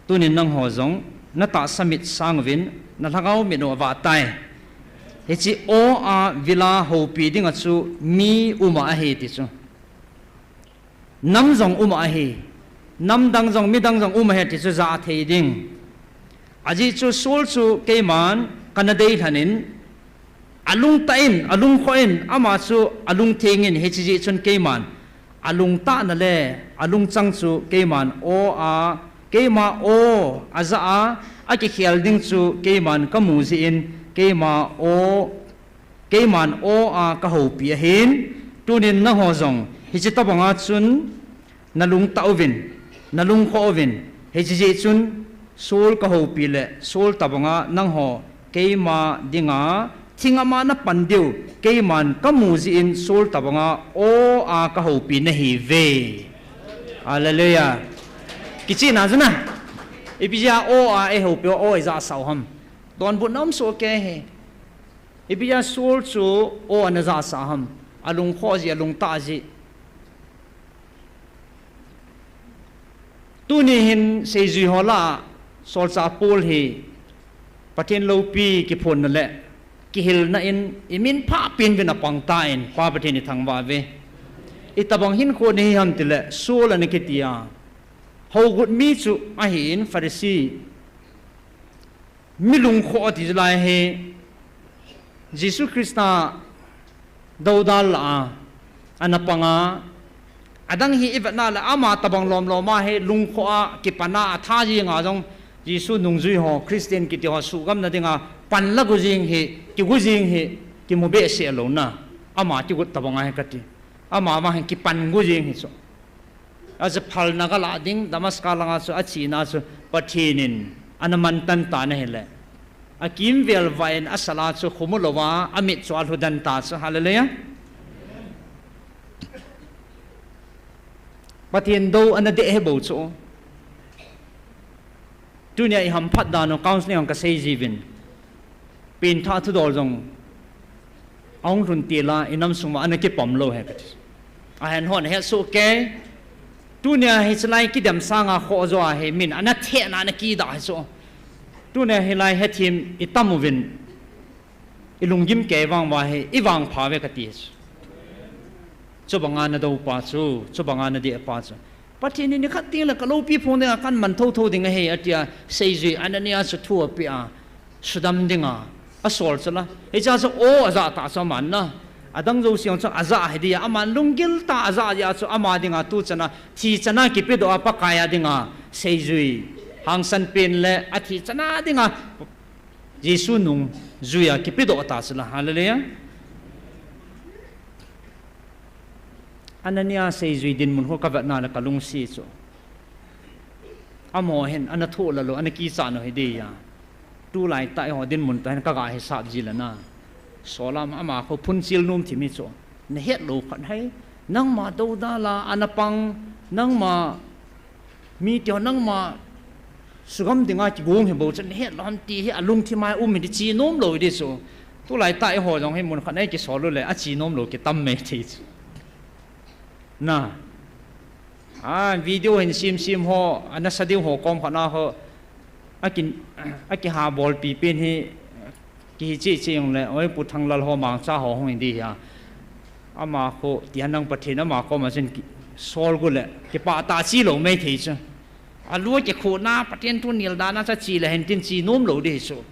tunin nangho jong, natahsa mit sang uvin, nalhagao mit u avah tai. Hiche aw a vila houpi dinga chu mi um ahi ti chu. Nam jong um ahi. Nam dang jong, mi dang jong um ahi ti chu jah thei ding. Ajeh chu Saul chu keiman kana deilhen in, alungtah in, alungkhoh in, ama chu alungtheng in, hiche jeh chun keiman alungtahna le alungchang chu keiman aw a, keima aw ajah a, akikhel ding chu keiman kamu jeh in, keima aw, keiman aw a kahoupi ahin, tunin nangho jong hiche tobanga chun nalungtah uvin, nalungkhoh uvin, hiche jeh chun Saul kahoupi le Saul tobanga nangho keima dinga thingam a napan diu keiman kamu jeh in Saul tobanga aw a kahoupi nahiuve. Hallelujah. Kichehna chu na, ipi jeh a aw a eihoupi u aw ijahsah u ham? Donbutna um soh kei hi. Ipi jeh a Saul chu aw ana jahsah ham? Alungkhoh jeh, alungtah jeh. Tuni hin seijui ho lah a solchah Paul hi Pathen loupi kiphonna le kihilna in imin phah pen uvin apang tan, Pa Pathen ithangvah uve. Itobang hinkho nahi ham tile Saul ana kiti a, hougut mi chu ahin Pharisee, mi lungkhoh ati chu lai hi, Jesu Christa doudal lah a ana panga, adang hi ivetna le ama tobang lomlom a hi lungkhoh a kipana atha jenga jong Jesu nungjui ho, Christian kiti ho suhgamna dinga panla gu jeng hi, kigu jeng hi, kimu behseh louna, ama kigut tobanga hi kati. Ama vang hi kipan gu jeng hi chu. Achu phalna galah ding Damascus langa chu achena chu Pathen in ana mantan tan ahile, akimvel vah in asal a chu khomu louva amit chu alhudan ta chu. Hallelujah. Pathen dou ana deh hi bou chu. Tunia ihamphat dan u counselling jong kasei jiuvin, pengthah thudol jong ahung lhun tila inam sung uva ana kipom lou hi kati. Ahin hon ahet soh kei. Tunia hiche lai kidem sanga khoh joh a hi min ana thehna ana kidah hi chu. Tunia hilai hethem itam uvin, ilunggim kei vang uva hi ivangpha uve kati chu. Chubanga nadou pa chu, chubanga nadeh pa chu, Pathen in nikhat tengle kaloupi phong dinga kaman thotho ding ahi atia seijui Anania chu thu apeh a, sudam dinga asol chu la. Hichea chu aw ajah tah chu aman na, adang jouse jong chu ajah hiding a, aman lunggil tah a ajah jeh a chu ama dinga tuchana thi chana kipedoh a Pakai a dinga seijui hangsan pen le athi chana dinga Jesu nungjui a kipedoh ta chu la. Hallelujah. Anania seijui dinmun khu kavetna le kalungset chu, amaho hin ana thohlha lou, ana kichat u hiding a, tulai tah eiho dinmun toh hin kaga hisap ji le na, solam ama khu phunchil nom thim hi chu, nahet lou khat hi, nangma doudal a ana pang, nangma mite ho nangma sugam dinga kigong hi bou chu nahet lou ham ti hi alungthim a um hi ding, che nom lou hi ding chu. Tulai tah eiho jong hi mun khat a ikisol u le ache nom lou kitam mai thei chu. Na, a video hin semsem ho, ana sa ding ho kom khat na ho, aki, akiha bolpi pen hi, kihi cheh cheh jongle, oi Pu Thanglal ho, Mangcha ho hung hi ding hi a, ama khu tihan nang Pathen ama koma chun ki, sol gu le kipah tah che lou mai thei chu. Alu akikhuhna, Pathen thu nil dan a chu che le hin tin che nom lou ding hi chu.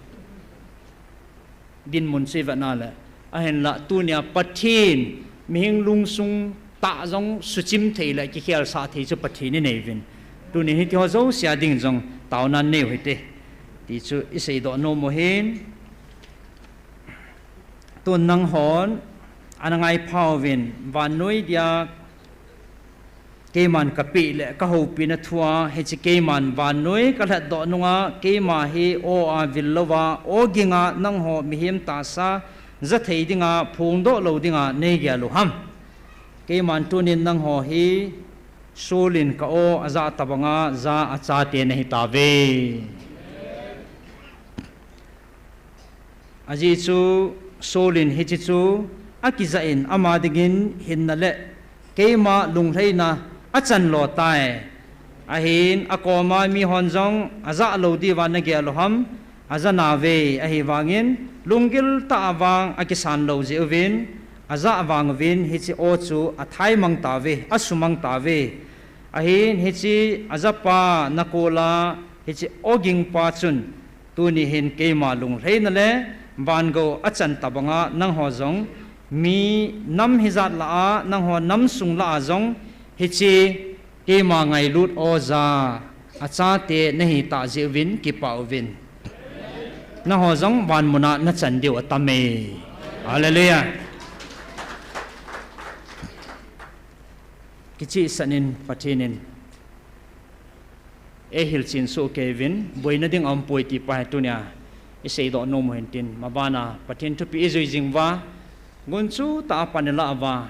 Dinmun chu ivetna le, ahinla tunia Pathen, mihing lungsung tah jong suchim thei le kikhelsah thei chu Pathen inei uvin, tuni hitiho jouse a ding jong taona neiu hite, ti chu iseidoh nom u ahin. Tun nanghon ana ngaipha uvin, vannoi dia keiman kapeh le kahoupina thua, hiche keiman vannoi kalhatdoh nunga keima hi aw a vil louva, aw ginga nangho mihem tahsa jathei dinga phongdoh lou dinga neigel u ham? Keiman tunin nangho hi Saul in ka aw ajah tobanga ja achate nahitauve. Ajeh chu Saul in hiche chu akijah in ama dingin hinna le keima lunglhaina achan lo tai. Ahin akoma mihon jong ajah lou diuva nagel u ham, ajanauve, ahivangin lunggil tah a vang akisan lou jeh uvin, ajah vang uvin hiche aw chu athaimang tauve, asumang tauve. Ahin hiche ajahpa nakola hiche aw gingpa chun, tuni hin keima lunglhaina le Van gou achan tabanga nangho jong mi nam hijat lah a, nangho nam sung lah a jong hiche keima ngailut oja achate nahi tah jeh uvin kipah uvin. Nangho jong van muna nachan diu atam e. Hallelujah. Kichihsan in Pathen in eihil chin soh kei uvin, boina ding aumpoi ti pa hi tunia isei doh nom u hin tin, mabana Pathen thupeh ijui jing uva, gunchu tah a pan ilah uva,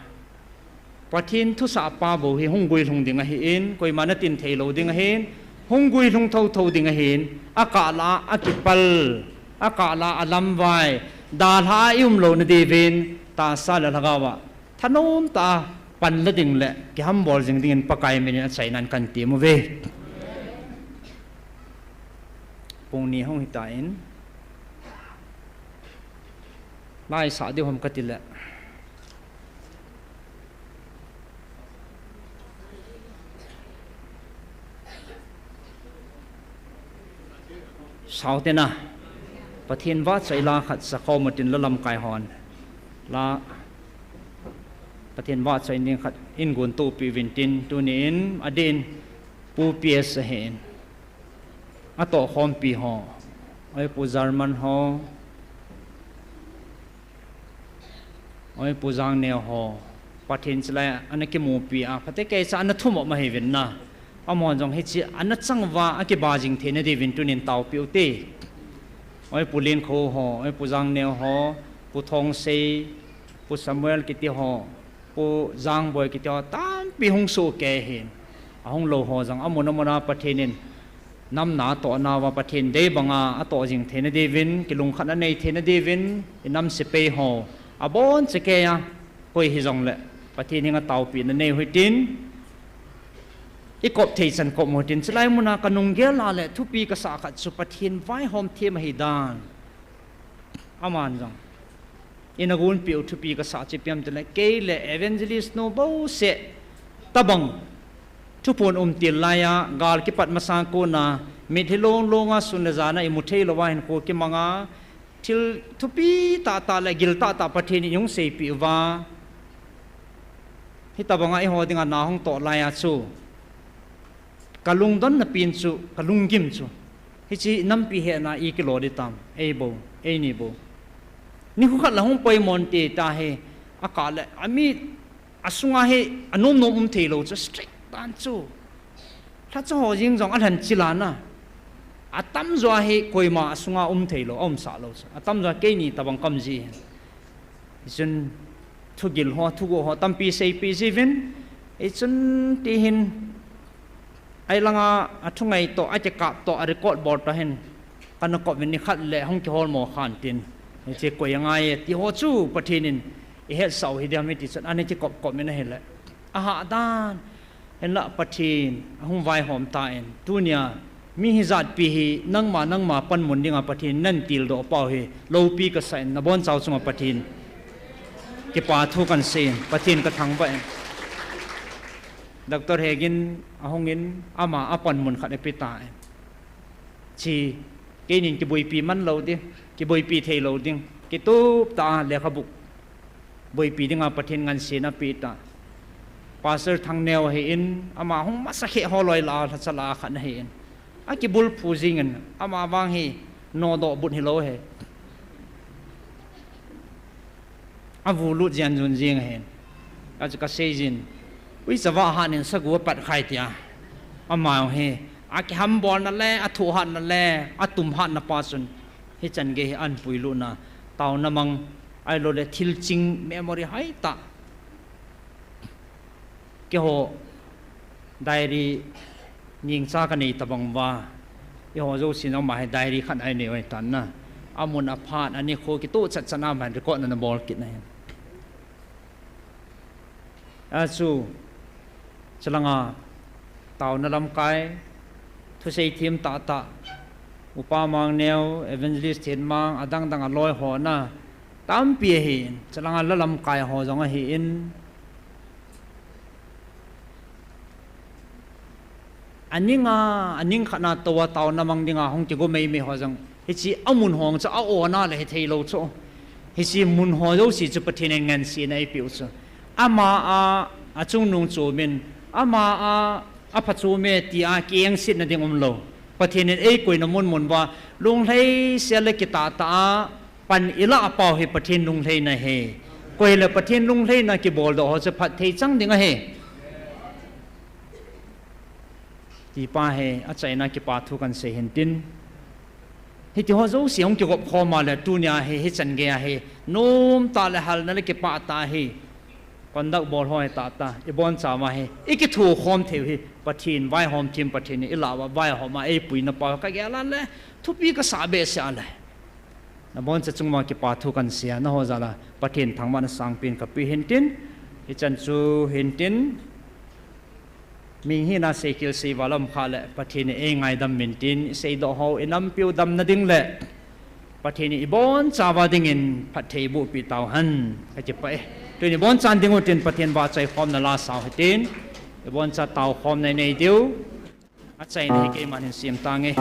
Pathen thusah pa bou hi hung guilhung ding ahin, koima natin thei lou ding ahin, hung guilhung thotho ding ahin, akah lah a akipal, akah lah a alamvai, dalha a ium lou nadiuvin, tahsa le lhagao a thanom tah a pan la ding le kihambol jing dingin Pakai min in achaina in kan tem uve. Pung ni hung hita in, lai sah diu ham kati le. Saute na, Pathen vahchoi la khat sakhom utin la lamkai hon. La, Pathen vahchoi ding khat in gon tohpeh uvin tin, tuni in, adin, Pu P S ahin. Atoh khompi ho, oi Pu German ho, oi Pu Jangneo ho, Pathen chilai ana kimupi a, phatecha ana thum um ahi uvin na. Amahon jong hiche ana chang uva akiba jing theina diuvin tunin taopeh ute. Oi Pu Linkho ho, oi Pu Jangneo ho, Pu Thongsei, Pu Samuel kiti ho, Pu Jangboi kiti ho, tampi hung soh kei hin. Ahung lou ho jong amun amun a Pathen in nam na atoh nauva Pathen dei banga atoh jing theina diuvin, kilungkhat anei theina diuvin, inam sepai ho, abon chekei a, koi hijongle, Pathen henga taopehna nei u hitin, ikop thei chan kop u hitin, chulai muna kanung gel a le thupi kasah khat chu Pathen vaihom them ahi dan. Aman jong, ina gonpeh u thupi kasah chu ipi ham tile, kei le evangelist nu bouseh, tobang, thuphon um til laiya, gal kipat masang kona, mitlhi long longa sun le jana imu thei louva hinkho kimanga, thil thupi tahtah le gil tahtah Pathen in eihung seipeh uva, hitobanga eiho dinga na hung toh laiya chu, kalungdonna pen chu, kalunggim chu, hiche nampi hetna ikilo ding tam, eibou, eini bou. Nikho khat la hung poimo inte tahi, akah le, ami, asunga hi anom nom um theilou chu, strict dan chu. Lhacha ho jeng jong alhan chilana. Atamjo hi koima asunga um theilou, aumsah lou chu. Atamjo keini tobang kaum ji hin. Hichun thugil ho, thuguh ho tampi seipeh jiuvin. Hichun tihin, ailanga athungai toh, akikap toh, arecord bol toh hin, kana kop uvin nikhat le hung kiholmo khan tin, hiche koi angai e ti ho chu Pathen in ihetsah u hidem iti chun ana kikop kop in ahile, ahahdan, hinla Pathen ahung vaihom tan, tunia mi hijatpi hi nangma nangma panmun dinga Pathen in natildoh pau hi loupi kasah in, nabonchau chunga Pathen kipathu kahin seiyin, Pathen kathangvah in. Doctor Hegin ahungin ama apanmun khat apetan, hiche keinin kiboipi man lou ding, kiboipi thei lou ding, kitup tah a lekhabu boipi dinga Pathen ngansen apeh tan. Pastor Thangneo ahin, ama hung masakhe ho loi lah a lhacha lah a khat ahin, akibulphu jingin, ama vang hi nodoh but hilou ahi. Avulut jeng jun jeng ahin. Achu kaseijin, uicha vah hat in sagu apat khai tia, ama hi akihambolna le athohhatna le atumhatna pa chun, hichan gei hi ahin puilutna, taona mang, ahiloule thilching memory hoitah, keiho diary ningcha kanei tobang uva, eiho jousen ama hi diary khat einei u ahitan na. Amun aphat, anikho kitoh chatchat a ama hin record ana bol kit ahin. Achu, chulanga taona lamkai, thusei them tahtah, Upa Mangneo, Evangelist Thenmang, adangdang aloi ho na tampi ahin, chulanga la lamkai ho jong ahin, aninga, aning khat na touva taona mang dinga hung kigo meimei ho jong Hiche amun ho chu a-ona le hithei lou chu. Hiche mun ho jouse chu Pathen in ngansena eipeh u chu. Ama a, achungnung chomin, ama a, aphachom e tia kengsetna ding umlou. Pathen in eikoina mun mun uva, lunglhaisel le kitah tah a, pan ilah pau hi Pathen lunglhaina ahi. Koi le Pathen lunglhaina kiboldoh ho chu phatthei chang ding ahi. Tipa hi, achaina kipa thu kahin sei hintin. Hiti ho jouse hung kigop khom a le tunia hi, hichan geiya hi, nomtah le halna le kipah tah hi. Conduct bol ho hi tahtah, ibonchauva hi, ikithokhom theiu hi, Pathen vaihom them Pathen in ilah uva vaihom a eipuina pau kagel a le, thupi kasah behseh a le. Naboncha chung uva kipa thu kahin sei a, nangho jal a Pathen thangvahna sangpen kapeh hintin, hichan chu hintin, mi hina seikhel sei val um khah le Pathen in eingaidam intin, iseidoh ho inampiu damna ding le Pathen in ibonchauva dingin phatthei eibohpeh tauhen, kakipah e. Tun ibonchan ding utin Pathen vahchoi khomna la sao hitin, iboncha taokhomna inei diu. Achaina hi keiman hin sem tange.